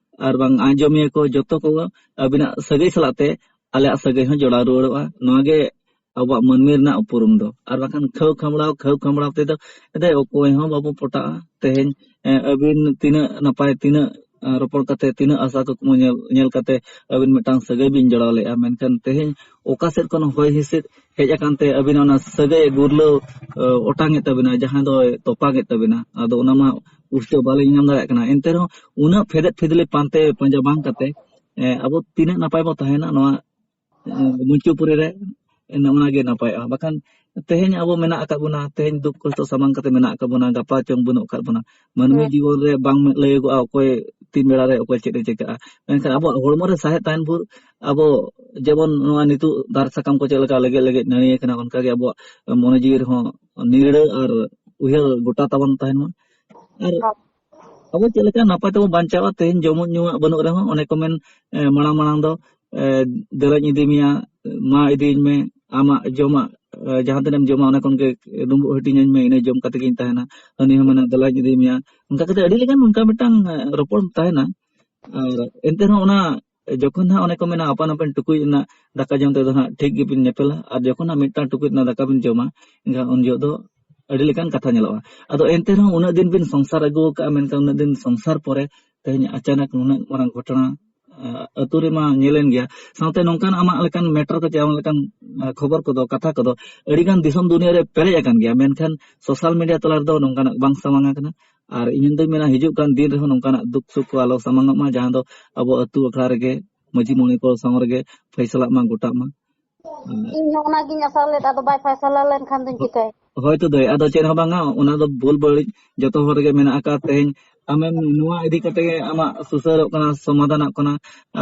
ᱟᱨ ᱵᱟᱝ ᱟᱸᱡᱚᱢᱤᱭᱟᱹ ᱠᱚ, ᱡᱚᱛᱚ ᱠᱚ ᱟᱹᱵᱤᱱᱟᱜ ᱥᱟᱹᱜᱟᱹᱭ ᱥᱟᱞᱟᱜ ᱛᱮ ᱟᱞᱮᱭᱟᱜ ᱥᱟᱹᱜᱟᱹᱭ ᱦᱚᱸ ᱡᱚᱲᱟᱣ ᱨᱩᱣᱟᱹᱲᱚᱜᱼᱟ᱾ ᱱᱚᱣᱟ ᱜᱮ ᱟᱵᱚᱣᱟᱜ ᱢᱟᱹᱱᱢᱤ ᱨᱮᱱᱟᱜ ᱩᱯᱨᱩᱢ ᱫᱚ᱾ ᱟᱨ ᱵᱟᱠᱷᱟᱱ ᱠᱷᱟᱹᱣ ᱠᱷᱟᱢᱲᱟᱣ, ᱠᱷᱟᱹᱣ ᱠᱷᱟᱢᱲᱟᱣ ᱛᱮᱫᱚ, ᱮᱱᱛᱮ ᱚᱠᱚᱭ ᱦᱚᱸ ᱵᱟᱵᱚ ᱯᱚᱴᱟᱜᱼᱟ᱾ ᱛᱮᱦᱮᱧ, ᱮ, ᱟᱹᱵᱤᱱ ᱛᱤᱱᱟᱹᱜ ᱱᱟᱯᱟᱭ, ᱛᱤᱱᱟᱹᱜ, ᱮ, ᱨᱚᱯᱚᱲ ᱠᱟᱛᱮ, ᱛᱤᱱᱟᱹᱜ ᱟᱥᱟ ᱠᱩᱠᱢᱩ ᱧᱮᱞ, ᱧᱮᱞ ᱠᱟᱛᱮ ᱟᱹᱵᱤᱱ ᱢᱤᱫᱴᱟᱝ ᱥᱟᱹᱜᱟᱹᱭ ᱵᱤᱱ ᱡᱚᱲᱟᱣ ᱞᱮᱫᱼᱟ, ᱢᱮᱱᱠᱷᱟᱱ ᱛᱮᱦᱮᱧ ᱚᱠᱟ ᱥᱮᱫ ᱠᱷᱚᱱ ᱦᱚᱭ ᱦᱤᱸᱥᱤᱫ ᱦᱮᱡ ᱟᱠᱟᱱ ᱛᱮ ᱟᱹᱵᱤᱱᱟᱜ ᱚᱱᱟ ᱥᱟᱹᱜᱟᱹᱭ ᱜᱩᱨᱞᱟᱹᱣ, ᱮ, ᱚᱴᱟᱝ ᱮᱫ ᱛᱟᱵᱤᱱᱟ, ᱡᱟᱦᱟᱸ ᱫᱚᱭ ᱛᱚᱯᱟᱜ ᱮᱫ ᱛᱟᱵᱤᱱᱟ, ᱟᱫᱚ ᱚᱱᱟ ᱢᱟ ᱯᱩᱥᱴᱟᱹᱣ ᱵᱟᱞᱤᱧ ᱧᱟᱢ ᱫᱟᱲᱮᱭᱟᱜ ᱠᱟᱱᱟ᱾ ᱮᱱᱛᱮ ᱨᱮᱦᱚᱸ ᱩᱱᱟᱹᱜ ᱯᱷᱮᱫᱮᱫ ᱯᱷᱤᱫᱞᱤ ᱯᱟᱱᱛᱮ ᱯᱟᱸᱡᱟ ᱵᱟᱝ ᱠᱟᱛᱮ, ᱮ, ᱟᱵᱚ ᱛᱤᱱᱟᱹᱜ ᱱᱟᱯᱟᱭ ᱵᱚ ᱛᱟᱦᱮᱱᱟ ᱱᱚᱣᱟ, ᱮ, ᱢᱩᱪᱩ ᱯᱩᱨᱤ ᱨᱮ, ᱮ, ᱚᱱᱟ ᱜᱮ ᱱᱟᱯᱟᱭᱚᱜᱼᱟ᱾ ᱵᱟᱠᱷᱟᱱ ᱛᱮᱦᱮᱧ ᱟᱵᱚ ᱢᱮᱱᱟᱜ ᱟᱠᱟᱫ ᱵᱚᱱᱟ, ᱛᱮᱦᱮᱧ ᱫᱩᱠ ᱠᱚᱥᱴᱚ ᱥᱟᱢᱟᱝ ᱠᱟᱛᱮ ᱢᱮᱱᱟᱜ ᱟᱠᱟᱫ ᱵᱚᱱᱟ, ᱜᱟᱯᱟ ᱪᱚᱝ ᱵᱟᱹᱱᱩᱜ ᱟᱠᱟᱫ ᱵᱚᱱᱟ᱾ ᱢᱟᱹᱱᱢᱤ ᱦᱩᱸ᱾ ᱡᱤᱵᱚᱱ ᱨᱮ ᱵᱟᱝ ᱞᱟᱹᱭᱟᱹᱜᱚᱜᱼᱟ ᱚᱠᱚᱭ ᱛᱤᱱ ᱵᱮᱲᱟ ᱨᱮ ᱚᱠᱚᱭ ᱪᱮᱫ ᱮ ᱪᱤᱠᱟᱹᱜᱼᱟ᱾ ᱢᱮᱱᱠᱷᱟᱱ ᱟᱵᱚᱣᱟᱜ ᱦᱚᱲᱢᱚ ᱨᱮ ᱥᱟᱦᱮᱫ ᱛᱟᱦᱮᱱ ᱵᱷᱳᱨ ᱟᱵᱚ ᱡᱮᱢᱚᱱ ᱱᱚᱣᱟ ᱱᱤᱛᱚᱜ ᱫᱟᱨᱮ ᱥᱟᱠᱟᱢ ᱠᱚ ᱪᱮᱫ ᱞᱮᱠᱟ ᱞᱮᱜᱮᱡ ᱞᱮᱜᱮᱡ ᱱᱟᱹᱲᱤ ᱟᱠᱟᱱᱟ, ᱚᱱᱠᱟᱜᱮ ᱟᱵᱚᱣᱟᱜ ᱢᱚᱱᱮ ᱡᱤᱣᱤ ᱨᱮᱦᱚᱸ ᱱᱤᱨᱲᱟᱹ ᱟᱨ ᱩᱭᱦᱟᱹᱨ ᱜᱚᱴᱟ ᱛᱟᱵᱚᱱ ᱛᱟᱦᱮᱱ ᱢᱟ᱾ ᱟᱨ ᱦᱳᱭ᱾ ᱟᱵᱚ ᱪᱮᱫ ᱞᱮᱠᱟ ᱱᱟᱯᱟᱭ ᱛᱮᱵᱚᱱ ᱵᱟᱧᱪᱟᱣᱟ, ᱛᱮᱦᱮᱧ ᱡᱚᱢᱟᱜ ᱧᱩᱣᱟᱜ ᱵᱟᱹᱱᱩᱜ ᱨᱮᱦᱚᱸ, ᱚᱱᱮ ᱠᱚ ᱢᱮᱱ, ᱮ, ᱢᱟᱲᱟᱝ ᱢᱟᱲᱟᱝ ᱫᱚ, ᱮ, "ᱫᱮᱞᱟᱧ ᱤᱫᱤ ᱢᱮᱭᱟ, ᱢᱟ ᱤᱫᱤᱭᱤᱧ ᱢᱮ, ᱟᱢᱟᱜ ᱡᱚᱢᱟᱜ, ᱮ, ᱡᱟᱦᱟᱸ ᱛᱤᱱᱟᱹᱜ ᱮᱢ ᱡᱚᱢᱟ, ᱚᱱᱟ ᱠᱷᱚᱱ ᱜᱮ ᱰᱩᱸᱵᱩᱜ ᱦᱟᱹᱴᱤᱧᱟᱹᱧ ᱢᱮ, ᱤᱱᱟᱹ ᱡᱚᱢ ᱠᱟᱛᱮ ᱜᱤᱧ ᱛᱟᱦᱮᱱᱟ᱾" ᱦᱟᱹᱱᱤ ᱦᱚᱸ ᱢᱮᱱᱟ, "ᱫᱮᱞᱟᱧ ᱤᱫᱤ ᱢᱮᱭᱟ᱾" ᱚᱱᱠᱟ ᱠᱟᱛᱮ ᱟᱹᱰᱤ ᱞᱮᱠᱟᱱ ᱚᱱᱠᱟ ᱢᱤᱫᱴᱟᱝ, ᱮ, ᱨᱚᱯᱚᱲ ᱛᱟᱦᱮᱱᱟ᱾ ᱟᱨ ᱮᱱᱛᱮ ᱨᱮᱦᱚᱸ ᱚᱱᱟ ᱡᱚᱠᱷᱚᱱ ᱦᱟᱸᱜ ᱚᱱᱮ ᱠᱚ ᱢᱮᱱᱟ, ᱟᱯᱟᱱ ᱟᱹᱯᱤᱱ ᱴᱩᱠᱩᱡ ᱨᱮᱱᱟᱜ ᱫᱟᱠᱟ ᱡᱚᱢ ᱛᱮᱫᱚ ᱦᱟᱸᱜ ᱴᱷᱤᱠ ᱜᱮᱵᱤᱱ ᱧᱮᱯᱮᱞᱟ, ᱟᱨ ᱡᱚᱠᱷᱚᱱ ᱦᱟᱸᱜ ᱢᱤᱫᱴᱟᱝ ᱴᱩᱠᱩᱡ ᱨᱮᱱᱟᱜ ᱫᱟᱠᱟ ᱵᱤᱱ ᱡᱚᱢᱟ, ᱮᱱᱠᱷᱟᱱ ᱩᱱ ᱡᱚᱦᱚᱜ ᱫᱚ ᱟᱹᱰᱤ ᱞᱮᱠᱟᱱ ᱠᱟᱛᱷᱟ ᱧᱮᱞᱚᱜᱼᱟ᱾ ᱟᱫᱚ ᱮᱱᱛᱮ ᱨᱮᱦᱚᱸ ᱩᱱᱟᱹᱜ ᱫᱤᱱ ᱵᱤᱱ ᱥᱚᱝᱥᱟᱨ ᱟᱹᱜᱩ ᱟᱠᱟᱫᱼᱟ, ᱢᱮᱱᱠᱷᱟᱱ ᱩᱱᱟᱹᱜ ᱫᱤᱱ ᱥᱚᱝᱥᱟᱨ ᱯᱚᱨᱮ ᱛᱮᱦᱮᱧ ᱟᱪᱟᱱᱟᱠ ᱱᱩᱱᱟᱹᱜ ᱢᱟᱨᱟᱝ ᱜᱷᱚᱴᱚᱱᱟ, ᱟᱹᱛᱩ ᱨᱮᱢᱟ ᱧᱮᱞᱮᱱ ᱜᱮᱭᱟ᱾ ᱥᱟᱶᱛᱮ ᱱᱚᱝᱠᱟᱱ ᱟᱢᱟᱜ ᱞᱮᱠᱟᱱ ᱢᱮᱴᱟᱨ ᱠᱚ ᱪᱮ ᱟᱢᱟᱜ ᱞᱮᱠᱟᱱ, ᱟ, ᱠᱷᱚᱵᱚᱨ ᱠᱚᱫᱚ, ᱠᱟᱛᱷᱟ ᱠᱚᱫᱚ ᱟᱹᱰᱤ ᱜᱟᱱ ᱫᱤᱥᱚᱢ ᱫᱩᱱᱤᱭᱟᱹ ᱨᱮ ᱯᱮᱨᱮᱡ ᱟᱠᱟᱱ ᱜᱮᱭᱟ, ᱢᱮᱱᱠᱷᱟᱱ ᱥᱳᱥᱟᱞ ᱢᱤᱰᱤᱭᱟ ᱛᱟᱞᱟ ᱨᱮᱫᱚ ᱱᱚᱝᱠᱟᱱᱟᱜ ᱵᱟᱝ ᱥᱟᱢᱟᱝ ᱟᱠᱟᱱᱟ᱾ ᱟᱨ ᱤᱧ ᱫᱩᱧ ᱢᱮᱱᱟ, ᱦᱤᱡᱩᱜ ᱠᱟᱱ ᱫᱤᱱ ᱨᱮᱦᱚᱸ ᱱᱚᱝᱠᱟᱱᱟᱜ ᱫᱩᱠ ᱥᱩᱠ ᱠᱚ ᱟᱞᱚ ᱥᱟᱢᱟᱝᱚᱜ ᱢᱟ, ᱡᱟᱦᱟᱸ ᱫᱚ ᱟᱵᱚ ᱟᱹᱛᱩ ᱟᱠᱷᱲᱟ ᱨᱮᱜᱮ ᱢᱟᱹᱡᱷᱤ ᱢᱚᱬᱮ ᱠᱚ ᱥᱟᱶ ᱨᱮᱜᱮ ᱯᱷᱟᱭᱥᱟᱞᱟᱜ ᱢᱟ, ᱜᱚᱴᱟᱜ ᱢᱟ᱾ ᱤᱧ ᱦᱚᱸ ᱚᱱᱟᱜᱤᱧ ᱟᱥᱟ ᱞᱮᱫ, ᱟᱫᱚ ᱵᱟᱭ ᱯᱷᱟᱭᱥᱟᱞᱟ ᱞᱮᱱᱠᱷᱟᱱ ᱫᱚᱧ ᱪᱤᱠᱟᱹᱭᱟ? ᱦᱳᱭ ᱛᱚ ᱫᱟᱹᱭ, ᱟᱫᱚ ᱪᱮᱫ ᱦᱚᱸ ᱵᱟᱝᱟ, ᱚᱱᱟ ᱫᱚ ᱵᱷᱩᱞ ᱵᱟᱹᱲᱤᱡ ᱡᱚᱛᱚ ᱦᱚᱲ ᱨᱮᱜᱮ ᱢᱮᱱᱟᱜ ᱟᱠᱟᱫ᱾ ᱛᱮᱦᱮᱧ ᱟᱢᱮᱢ ᱱᱚᱣᱟ ᱤᱫᱤ ᱠᱟᱛᱮ ᱜᱮ ᱟᱢᱟᱜ ᱥᱩᱥᱟᱹᱨᱚᱜ ᱠᱟᱱᱟ, ᱥᱚᱢᱟᱫᱷᱟᱱᱚᱜ ᱠᱟᱱᱟ,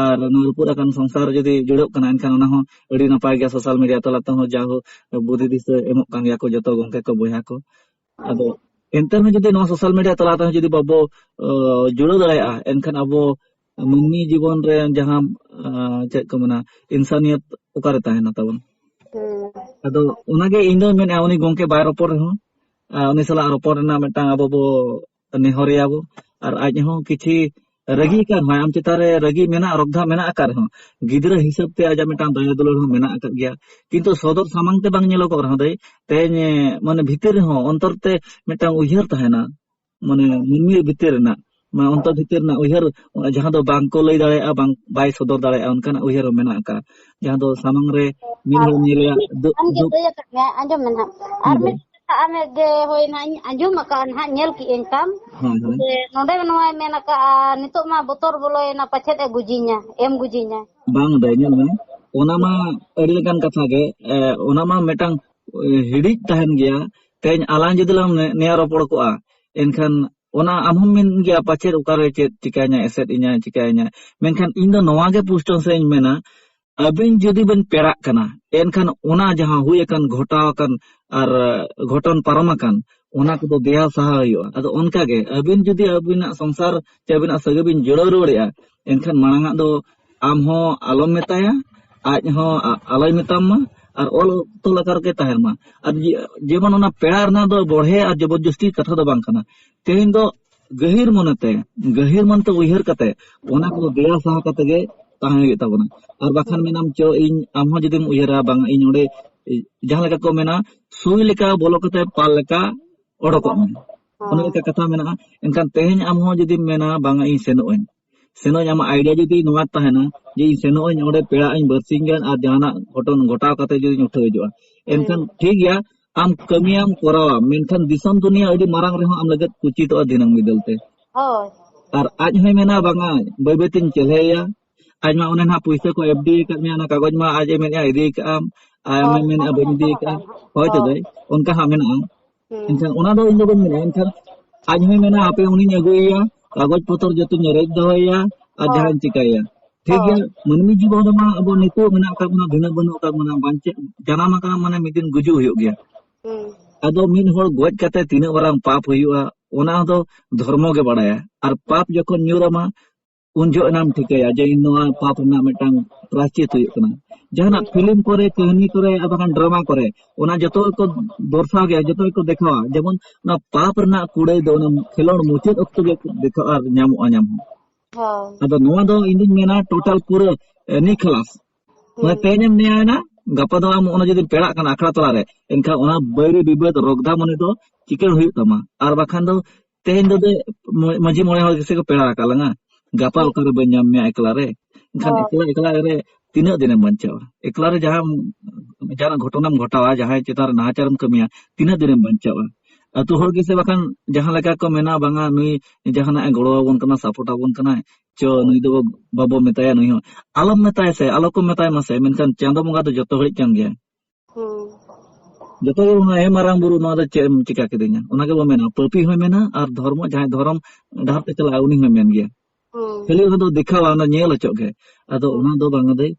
ᱟᱨ ᱱᱚᱣᱟ ᱨᱟᱹᱯᱩᱫ ᱟᱠᱟᱱ ᱥᱚᱝᱥᱟᱨ ᱡᱩᱫᱤ ᱡᱩᱲᱟᱹᱜ ᱠᱟᱱᱟ, ᱮᱱᱠᱷᱟᱱ ᱚᱱᱟ ᱦᱚᱸ ᱟᱹᱰᱤ ᱱᱟᱯᱟᱭ ᱜᱮᱭᱟ᱾ ᱥᱳᱥᱟᱞ ᱢᱤᱰᱤᱭᱟ ᱛᱟᱞᱟ ᱛᱮᱦᱚᱸ ᱡᱟ ᱦᱳᱠ ᱵᱩᱫᱷᱤ ᱫᱤᱥᱟᱹ ᱮᱢᱚᱜ ᱠᱟᱱ ᱜᱮᱭᱟ ᱠᱚ ᱡᱚᱛᱚ ᱜᱚᱢᱠᱮ ᱠᱚ, ᱵᱚᱭᱦᱟ ᱠᱚ᱾ ᱟᱫᱚ ᱮᱱᱛᱮ ᱨᱮᱦᱚᱸ ᱡᱩᱫᱤ ᱱᱚᱣᱟ ᱥᱳᱥᱟᱞ ᱢᱤᱰᱤᱭᱟ ᱛᱟᱞᱟ ᱛᱮᱦᱚᱸ ᱡᱩᱫᱤ ᱵᱟᱵᱚ, ᱚ, ᱡᱩᱲᱟᱹᱣ ᱫᱟᱲᱮᱭᱟᱜᱼᱟ, ᱮᱱᱠᱷᱟᱱ ᱟᱵᱚ ᱢᱟᱹᱱᱢᱤ ᱡᱤᱵᱚᱱ ᱨᱮ ᱡᱟᱦᱟᱸ, ᱟ, ᱪᱮᱫ ᱠᱚ ᱢᱮᱱᱟ, ᱤᱱᱥᱟᱱᱤᱭᱚᱛ ᱚᱠᱟᱨᱮ ᱛᱟᱦᱮᱱᱟ ᱛᱟᱵᱚᱱ? ᱦᱩᱸ᱾ ᱟᱫᱚ ᱚᱱᱟᱜᱮ ᱤᱧ ᱫᱚᱧ ᱢᱮᱱᱮᱫᱼᱟ, ᱩᱱᱤ ᱜᱚᱢᱠᱮ ᱵᱟᱭ ᱨᱚᱯᱚᱲ ᱨᱮᱦᱚᱸ, ᱟ, ᱩᱱᱤ ᱥᱟᱞᱟᱜ ᱨᱚᱯᱚᱲ ᱨᱮᱱᱟᱜ ᱢᱤᱫᱴᱟᱝ ᱟᱵᱚ ᱵᱚ ᱱᱮᱦᱚᱨᱮᱭᱟ ᱵᱚ, ᱟᱨ ᱟᱡ ᱦᱚᱸ ᱠᱤᱪᱷᱤ ᱨᱟᱹᱜᱤ ᱠᱟᱱ ᱨᱮᱦᱚᱸ, ᱟᱢ ᱪᱮᱛᱟᱱ ᱨᱮ ᱨᱟᱹᱜᱤ ᱢᱮᱱᱟᱜ, ᱨᱚᱠᱫᱷᱟ ᱢᱮᱱᱟᱜ ᱟᱠᱟᱫ ᱨᱮᱦᱚᱸ, ᱜᱤᱫᱽᱨᱟᱹ ᱦᱤᱥᱟᱹᱵ ᱛᱮ ᱟᱡᱟᱜ ᱢᱤᱫᱴᱟᱝ ᱫᱟᱭᱟ ᱫᱩᱞᱟᱹᱲ ᱦᱚᱸ ᱢᱮᱱᱟᱜ ᱟᱠᱟᱫ ᱜᱮᱭᱟ᱾ ᱠᱤᱱᱛᱩ ᱥᱚᱫᱚᱨ ᱥᱟᱢᱟᱝ ᱛᱮ ᱵᱟᱝ ᱧᱮᱞᱚᱜᱚᱜ ᱨᱮᱦᱚᱸ ᱫᱟᱹᱭ, ᱛᱮᱦᱮᱧ, ᱮ, ᱢᱟᱱᱮ ᱵᱷᱤᱛᱤᱨ ᱨᱮᱦᱚᱸ ᱚᱱᱛᱚᱨ ᱛᱮ ᱢᱤᱫᱴᱟᱝ ᱩᱭᱦᱟᱹᱨ ᱛᱟᱦᱮᱱᱟ, ᱢᱟᱱᱮ ᱢᱟᱹᱱᱢᱤ ᱵᱷᱤᱛᱤᱨ ᱨᱮᱱᱟᱜ, ᱢᱟᱱᱮ ᱚᱱᱛᱚᱨ ᱵᱷᱤᱛᱤᱨ ᱨᱮᱱᱟᱜ ᱩᱭᱦᱟᱹᱨ, ᱡᱟᱦᱟᱸ ᱫᱚ ᱵᱟᱝ ᱠᱚ ᱞᱟᱹᱭ ᱫᱟᱲᱮᱭᱟᱜᱼᱟ, ᱵᱟᱝ, ᱵᱟᱭ ᱥᱚᱫᱚᱨ ᱫᱟᱲᱮᱭᱟᱜᱼᱟ, ᱚᱱᱠᱟᱱᱟᱜ ᱩᱭᱦᱟᱹᱨ ᱦᱚᱸ ᱢᱮᱱᱟᱜ ᱟᱠᱟᱫ, ᱡᱟᱦᱟᱸ ᱫᱚ ᱥᱟᱢᱟᱝ ᱨᱮ ᱢᱤᱫ ᱦᱚᱲ ᱧᱮᱞᱮᱭᱟ, ᱫᱩ-, ᱟᱢ ᱜᱮ ᱫᱩ-, ᱞᱟᱹᱭ ᱟᱠᱟᱫ ᱢᱮᱭᱟ, ᱟᱸᱡᱚᱢ ᱢᱮ ᱱᱟᱦᱟᱜ᱾ ᱟᱨ ᱦᱮᱸ, ᱢᱤᱫ ᱠᱟᱛᱷᱟ ᱟᱢ ᱡᱮ ᱦᱳᱭ ᱱᱟᱦᱟᱜ ᱤᱧ ᱟᱸᱡᱚᱢ ᱟᱠᱟᱫᱼᱟ ᱱᱟᱦᱟᱜ, ᱧᱮᱞ ᱠᱮᱜ ᱟᱹᱧ ᱛᱟᱢ, ᱦᱮᱸ, ᱦᱮᱸ᱾ ᱡᱮ ᱱᱚᱰᱮ ᱱᱚᱣᱟᱭ ᱢᱮᱱ ᱟᱠᱟᱫᱼᱟ, ᱱᱤᱛᱚᱜ ᱢᱟ ᱵᱚᱛᱚᱨ ᱵᱚᱞᱚᱭᱮᱱᱟ, ᱯᱟᱪᱮᱫ ᱮ ᱜᱩᱡᱤᱧᱟ, ᱮᱢ ᱜᱩᱡᱤᱧᱟ᱾ ᱵᱟᱝ ᱫᱟᱹᱭ, ᱧᱮᱞ ᱢᱮ, ᱚᱱᱟ ᱢᱟ ᱟᱹᱰᱤ ᱞᱮᱠᱟᱱ ᱠᱟᱛᱷᱟ ᱜᱮ, ᱮ, ᱚᱱᱟ ᱢᱟ ᱢᱤᱫᱴᱟᱝ, ᱮ, ᱦᱤᱲᱤᱡ ᱛᱟᱦᱮᱱ ᱜᱮᱭᱟ᱾ ᱛᱮᱦᱮᱧ ᱟᱞᱟᱝ ᱡᱩᱫᱤ ᱞᱟᱝ ᱱᱮ-, ᱱᱮᱭᱟᱣ ᱨᱚᱯᱚᱲ ᱠᱚᱜᱼᱟ, ᱮᱱᱠᱷᱟᱱ ᱚᱱᱟ ᱟᱢ ᱦᱚᱸᱢ ᱢᱮᱱ ᱜᱮᱭᱟ, ᱯᱟᱪᱮᱫ ᱚᱠᱟᱨᱮ ᱪᱮᱫ ᱪᱤᱠᱟᱹᱧᱟ, ᱮᱥᱮᱫ ᱤᱧᱟᱭ, ᱪᱤᱠᱟᱹᱧᱟ᱾ ᱢᱮᱱᱠᱷᱟᱱ ᱤᱧ ᱫᱚ ᱱᱚᱣᱟ ᱜᱮ ᱯᱩᱥᱴᱟᱹᱣ ᱥᱟᱺᱦᱤᱡ ᱤᱧ ᱢᱮᱱᱟ, ᱟᱹᱵᱤᱱ ᱡᱩᱫᱤ ᱵᱤᱱ ᱯᱮᱲᱟᱜ ᱠᱟᱱᱟ, ᱮᱱᱠᱷᱟᱱ ᱚᱱᱟ ᱡᱟᱦᱟᱸ ᱦᱩᱭ ᱟᱠᱟᱱ, ᱜᱷᱚᱴᱟᱣ ᱟᱠᱟᱱ ᱟᱨ, ᱮ, ᱜᱷᱚᱴᱚᱱ ᱯᱟᱨᱚᱢ ᱟᱠᱟᱱ, ᱚᱱᱟ ᱠᱚᱫᱚ ᱫᱮᱭᱟ ᱥᱟᱦᱟ ᱦᱩᱭᱩᱜᱼᱟ᱾ ᱟᱫᱚ ᱚᱱᱠᱟ ᱜᱮ ᱟᱹᱵᱤᱱ ᱡᱩᱫᱤ ᱟᱹᱵᱤᱱᱟᱜ ᱥᱚᱝᱥᱟᱨ ᱪᱮ ᱟᱹᱵᱤᱱᱟᱜ ᱥᱟᱹᱜᱟᱹᱭ ᱵᱤᱱ ᱡᱩᱲᱟᱹᱣ ᱨᱩᱣᱟᱹᱲᱮᱜᱼᱟ, ᱮᱱᱠᱷᱟᱱ ᱢᱟᱲᱟᱝ ᱟᱜ ᱫᱚ ᱟᱢ ᱦᱚᱸ ᱟᱞᱚᱢ ᱢᱮᱛᱟᱭᱟ, ᱟᱡ ᱦᱚᱸ ᱟ-, ᱟᱞᱚᱭ ᱢᱮᱛᱟᱢ ᱢᱟ, ᱟᱨ ᱚᱞ ᱛᱚᱞ ᱟᱠᱟᱨ ᱨᱮᱜᱮ ᱛᱟᱦᱮᱱ ᱢᱟ᱾ ᱟᱨ ᱡᱮ-, ᱡᱮᱢᱚᱱ ᱚᱱᱟ ᱯᱮᱲᱟ ᱨᱮᱱᱟᱜ ᱫᱚ ᱵᱚᱲᱦᱮ ᱟᱨ ᱡᱚᱵᱚᱨᱡᱚᱥᱛᱤ ᱠᱟᱛᱷᱟ ᱫᱚ ᱵᱟᱝ ᱠᱟᱱᱟ᱾ ᱛᱮᱦᱮᱧ ᱫᱚ ᱜᱟᱹᱦᱤᱨ ᱢᱚᱱᱮᱛᱮ, ᱜᱟᱹᱦᱤᱨ ᱢᱚᱱᱮᱛᱮ ᱩᱭᱦᱟᱹᱨ ᱠᱟᱛᱮ ᱚᱱᱟ ᱠᱚᱫᱚ ᱫᱮᱭᱟ ᱥᱟᱦᱟ ᱠᱟᱛᱮ ᱜᱮ ᱛᱟᱦᱮᱸ ᱦᱩᱭᱩᱜ ᱛᱟᱵᱚᱱᱟ᱾ ᱟᱨ ᱵᱟᱠᱷᱟᱱ ᱢᱮᱱᱟᱢ, "ᱪᱚ ᱤᱧ", ᱟᱢ ᱦᱚᱸ ᱡᱩᱫᱤᱢ ᱩᱭᱦᱟᱹᱨᱟ, "ᱵᱟᱝ, ᱤᱧ ᱚᱸᱰᱮ", ᱡᱟᱦᱟᱸ ᱞᱮᱠᱟ ᱠᱚ ᱢᱮᱱᱟ, "ᱥᱩᱭ ᱞᱮᱠᱟ ᱵᱚᱞᱚ ᱠᱟᱛᱮ ᱯᱟᱞ ᱞᱮᱠᱟ ᱚᱰᱚᱠᱚᱜ ᱢᱮ", ᱚᱱᱟ ᱞᱮᱠᱟ ᱠᱟᱛᱷᱟ ᱢᱮᱱᱟᱜᱼᱟ᱾ ᱮᱱᱠᱷᱟᱱ ᱛᱮᱦᱮᱧ ᱟᱢ ᱦᱚᱸ ᱡᱩᱫᱤᱢ ᱢᱮᱱᱟ, "ᱵᱟᱝ, ᱤᱧ ᱥᱮᱱᱚᱜ ᱟᱹᱧ", ᱥᱮᱱᱚᱜ ᱟᱹᱧ, ᱟᱢᱟᱜ idea ᱡᱩᱫᱤ ᱱᱚᱣᱟ ᱛᱟᱦᱮᱱᱟ ᱡᱮ ᱤᱧ ᱥᱮᱱᱚᱜ ᱟᱹᱧ ᱚᱸᱰᱮ ᱯᱮᱲᱟᱜ ᱟᱹᱧ ᱵᱟᱨᱥᱤᱧ ᱜᱟᱱ ᱟᱨ ᱡᱟᱦᱟᱱᱟᱜ ᱜᱷᱚᱴᱚᱱ ᱜᱷᱚᱴᱟᱣ ᱠᱟᱛᱮ ᱡᱩᱫᱤᱧ ᱩᱴᱷᱟᱹᱣ ᱦᱤᱡᱩᱜᱼᱟ, ᱮᱱᱠᱷᱟᱱ ᱦᱩᱸ᱾ ᱴᱷᱤᱠ ᱜᱮᱭᱟ, ᱟᱢ ᱠᱟᱹᱢᱤᱭᱟᱢ ᱠᱚᱨᱟᱣᱟ, ᱢᱮᱱᱠᱷᱟᱱ ᱫᱤᱥᱚᱢ ᱫᱩᱱᱤᱭᱟᱹ ᱟᱹᱰᱤ ᱢᱟᱨᱟᱝ ᱨᱮᱦᱚᱸ ᱟᱢ ᱞᱟᱹᱜᱤᱫ ᱠᱩᱪᱤᱛᱚᱜᱼᱟ ᱫᱤᱱᱟᱹᱢ ᱵᱤᱫᱟᱹᱞ ᱛᱮ᱾ ᱦᱳᱭ᱾ ᱟᱨ ᱟᱡ ᱦᱚᱸᱭ ᱢᱮᱱᱟ, "ᱵᱟᱝᱟ, ᱵᱟᱹᱭ ᱵᱟᱹᱭ ᱛᱤᱧ ᱪᱮᱞᱦᱮᱭᱟ", ᱟᱡ ᱢᱟ ᱚᱱᱮ ᱱᱟᱦᱟᱜ ᱯᱩᱭᱥᱟᱹ ᱠᱚ F D ᱟᱠᱟᱫ ᱢᱮᱭᱟ, ᱚᱱᱟ ᱠᱟᱜᱚᱡᱽ ᱢᱟ ᱟᱡ ᱮ ᱢᱮᱱᱮᱫᱼᱟ ᱤᱫᱤ ᱠᱟᱜ ᱟᱢ, ᱟᱨ ᱟᱢᱮᱢ ᱦᱳᱭ, ᱢᱮᱱᱮᱫᱼᱟ ᱦᱳᱭ, ᱵᱟᱹᱧ ᱤᱫᱤ ᱦᱳᱭ, ᱠᱟᱜᱼᱟ᱾ ᱦᱳᱭ᱾ ᱦᱳᱭ ᱛᱚ ᱫᱟᱹᱭ, ᱚᱱᱠᱟ ᱦᱟᱸᱜ ᱢᱮᱱᱟᱜᱼᱟ᱾ ᱦᱩᱸ᱾ ᱮᱱᱠᱷᱟᱱ ᱚᱱᱟ ᱫᱚ ᱤᱧ ᱫᱚ ᱵᱟᱹᱧ ᱢᱮᱱᱟ, ᱮᱱᱠᱷᱟᱱ ᱟᱡ ᱦᱚᱸᱭ ᱢᱮᱱᱟ, "ᱦᱟᱯᱮ ᱩᱱᱤᱧ ᱟᱹᱜᱩᱭᱮᱭᱟ, ᱠᱟᱜᱚᱡᱽ ᱯᱚᱛᱚᱨ ᱡᱚᱛᱚᱧ ᱨᱮᱡ ᱫᱚᱦᱚᱭᱮᱭᱟ ᱟᱨ ᱦᱳᱭ᱾ ᱡᱟᱦᱟᱸᱧ ᱪᱤᱠᱟᱹᱭᱟ᱾" ᱴᱷᱤᱠ ᱦᱳᱭ᱾ ᱜᱮᱭᱟ, ᱢᱟᱹᱱᱢᱤ ᱡᱤᱵᱚᱱ ᱨᱮᱢᱟ ᱟᱵᱚ ᱱᱤᱛᱚᱜ ᱢᱮᱱᱟᱜ ᱟᱠᱟᱫ ᱵᱚᱱᱟ, ᱵᱷᱤᱱᱟᱹ ᱵᱟᱹᱱᱩᱜ ᱟᱠᱟᱫ ᱵᱚᱱᱟ, ᱵᱟᱧᱪᱟᱜ, ᱡᱟᱱᱟᱢ ᱟᱠᱟᱱᱟ ᱢᱟᱱᱮ ᱢᱤᱫ ᱫᱤᱱ ᱜᱩᱡᱩᱜ ᱦᱩᱭᱩᱜ ᱜᱮᱭᱟ᱾ ᱦᱩᱸ᱾ ᱟᱫᱚ ᱢᱤᱫ ᱦᱚᱲ ᱜᱚᱡ ᱠᱟᱛᱮ ᱛᱤᱱᱟᱹᱜ ᱢᱟᱨᱟᱝ ᱯᱟᱯ ᱦᱩᱭᱩᱜᱼᱟ, ᱚᱱᱟ ᱫᱚ ᱫᱷᱚᱨᱢᱚ ᱜᱮ ᱵᱟᱲᱟᱭᱟ᱾ ᱟᱨ ᱯᱟᱯ ᱡᱚᱠᱷᱚᱱ ᱧᱩᱨ ᱟᱢᱟ, ᱩᱱ ᱡᱚᱦᱚᱜ ᱮᱱᱟᱢ ᱴᱷᱤᱠᱟᱹᱭᱟ ᱡᱮ ᱤᱧ ᱱᱚᱣᱟ ᱯᱟᱯ ᱨᱮᱱᱟᱜ ᱢᱤᱫᱴᱟᱝ ᱯᱨᱟᱭᱥᱪᱤᱛ ᱦᱩᱭᱩᱜ ᱠᱟᱱᱟ᱾ ᱡᱟᱦᱟᱱᱟᱜ ᱦᱩᱸ᱾ ᱯᱷᱤᱞᱢ ᱠᱚᱨᱮ, ᱟᱨ ᱵᱟᱠᱷᱟᱱ ᱰᱨᱟᱢᱟ ᱠᱚᱨᱮ, ᱚᱱᱟ ᱡᱚᱛᱚ ᱜᱮᱠᱚ ᱫᱚᱨᱥᱟᱣ ᱜᱮᱭᱟ, ᱡᱚᱛᱚ ᱜᱮᱠᱚ ᱫᱮᱠᱷᱟᱣᱟ᱾ ᱡᱮᱢᱚᱱ ᱚᱱᱟ ᱯᱟᱯ ᱨᱮᱱᱟᱜ ᱠᱩᱲᱟᱹᱭ ᱫᱚ ᱚᱱᱟ ᱠᱷᱮᱞᱳᱰ ᱢᱩᱪᱟᱹᱫ ᱚᱠᱛᱚ ᱜᱮ ᱫᱮᱠᱷᱟᱣᱟ ᱟᱨ ᱧᱟᱢᱚᱜᱼᱟ, ᱧᱟᱢ ᱦᱚᱸ᱾ ᱦᱚᱸ᱾ ᱟᱫᱚ ᱱᱚᱣᱟ ᱫᱚ ᱤᱧ ᱫᱩᱧ ᱢᱮᱱᱟ ᱴᱳᱴᱟᱞ ᱯᱩᱨᱟᱹ ᱮ, ᱱᱤᱠᱷᱞᱟᱥ᱾ ᱢᱟᱱᱮ ᱦᱩᱸ᱾ ᱛᱮᱦᱮᱧᱮᱢ ᱱᱮᱭᱟᱭᱮᱱᱟ, ᱜᱟᱯᱟ ᱫᱚ ᱟᱢ ᱚᱱᱟ ᱡᱩᱫᱤᱢ ᱯᱮᱲᱟᱜ ᱠᱟᱱᱟ ᱟᱠᱷᱲᱟ ᱛᱟᱞᱟᱨᱮ, ᱮᱱᱠᱷᱟᱱ ᱚᱱᱟ ᱵᱟᱹᱭᱨᱤ ᱵᱤᱵᱟᱹᱫ ᱨᱚᱜᱽᱫᱷᱟ ᱢᱚᱱᱮ ᱫᱚ ᱪᱤᱠᱟᱹ ᱦᱩᱭᱩᱜ ᱛᱟᱢᱟ? ᱟᱨ ᱵᱟᱠᱷᱟᱱ ᱫᱚ ᱛᱮᱦᱮᱧ ᱫᱚ ᱫᱮ-, ᱢᱟ-, ᱢᱟᱹᱡᱷᱤ ᱢᱚᱬᱮ ᱦᱚᱲ ᱜᱮᱥᱮ ᱠᱚ ᱯᱮᱲᱟ ᱟᱠᱟᱫ ᱞᱟᱝᱟ, ᱜᱟᱯᱟ ᱦᱩᱸ᱾ ᱚᱠᱟᱨᱮ ᱵᱟᱹᱧ ᱧᱟᱢ ᱢᱮᱭᱟ ᱮᱠᱞᱟ ᱨᱮ? ᱮᱱᱠᱷᱟᱱ ᱦᱳᱭ᱾ ᱮᱠᱞᱟ, ᱮᱠᱞᱟ ᱨᱮ ᱛᱤᱱᱟᱹᱜ ᱫᱤᱱᱮᱢ ᱵᱟᱧᱪᱟᱣᱟ? ᱮᱠᱞᱟ ᱨᱮ ᱡᱟᱦᱟᱸ, ᱡᱟᱦᱟᱱᱟᱜ ᱜᱷᱚᱴᱚᱱᱟᱢ ᱜᱷᱚᱴᱟᱣᱟ, ᱡᱟᱦᱟᱸᱭ ᱪᱮᱛᱟᱱ ᱨᱮ ᱱᱟᱦᱟᱪᱟᱨᱮᱢ ᱠᱟᱹᱢᱤᱭᱟ, ᱛᱤᱱᱟᱹᱜ ᱫᱤᱱᱮᱢ ᱵᱟᱧᱪᱟᱣᱟ? ᱟᱹᱛᱩ ᱦᱚᱲ ᱜᱮᱥᱮ ᱵᱟᱠᱷᱟᱱ ᱡᱟᱦᱟᱸ ᱞᱮᱠᱟ ᱠᱚ ᱢᱮᱱᱟ, ᱵᱟᱝᱟ ᱱᱩᱭ ᱡᱟᱦᱟᱱᱟᱜ ᱮ ᱜᱚᱲᱚ ᱟᱵᱚᱱ ᱠᱟᱱᱟ, ᱥᱟᱯᱳᱨᱴ ᱟᱵᱚᱱ ᱠᱟᱱᱟᱭ, ᱪᱚ ᱱᱩᱭ ᱫᱚ ᱵᱟᱵᱚ ᱢᱮᱛᱟᱭᱟ, ᱱᱩᱭ ᱦᱚᱸ ᱟᱞᱚᱢ ᱢᱮᱛᱟᱭᱟ ᱥᱮ, ᱟᱞᱚ ᱠᱚ ᱢᱮᱛᱟᱭ ᱢᱟᱥᱮ, ᱢᱮᱱᱠᱷᱟᱱ ᱪᱟᱸᱫᱚ ᱵᱚᱸᱜᱟ ᱫᱚ ᱡᱚᱛᱚ ᱜᱷᱟᱹᱲᱤᱡ ᱠᱟᱱ ᱜᱮᱭᱟ᱾ ᱦᱩᱸ᱾ ᱡᱚᱛᱚ ᱜᱮ ᱢᱮᱱᱟ, "ᱮ ᱢᱟᱨᱟᱝ ᱵᱩᱨᱩ, ᱱᱚᱣᱟ ᱫᱚ ᱪᱮᱫ ᱮᱢ ᱪᱤᱠᱟ ᱠᱤᱫᱤᱧᱟ?" ᱚᱱᱟ ᱜᱮᱵᱚ ᱢᱮᱱᱟ, ᱯᱟᱹᱯᱤ ᱦᱚᱸᱭ ᱢᱮᱱᱟ ᱟᱨ ᱫᱷᱚᱨᱢᱚ, ᱡᱟᱦᱟᱸᱭ ᱫᱷᱚᱨᱚᱢ ᱰᱟᱦᱟᱨ ᱛᱮ ᱪᱟᱞᱟᱜᱼᱟ, ᱩᱱᱤ ᱦᱚᱸᱭ ᱢᱮᱱ ᱜᱮᱭᱟ᱾ ᱦᱩᱸ᱾ ᱠᱷᱟᱹᱞᱤ ᱚᱱᱟ ᱫᱚ ᱫᱮᱠᱷᱟᱣᱟ, ᱚᱱᱟ ᱧᱮᱞ ᱦᱚᱪᱚᱜ ᱜᱮ᱾ ᱟᱫᱚ ᱦᱩᱸ᱾ ᱚᱱᱟ ᱫᱚ ᱵᱟᱝᱟ ᱫᱟᱹᱭ,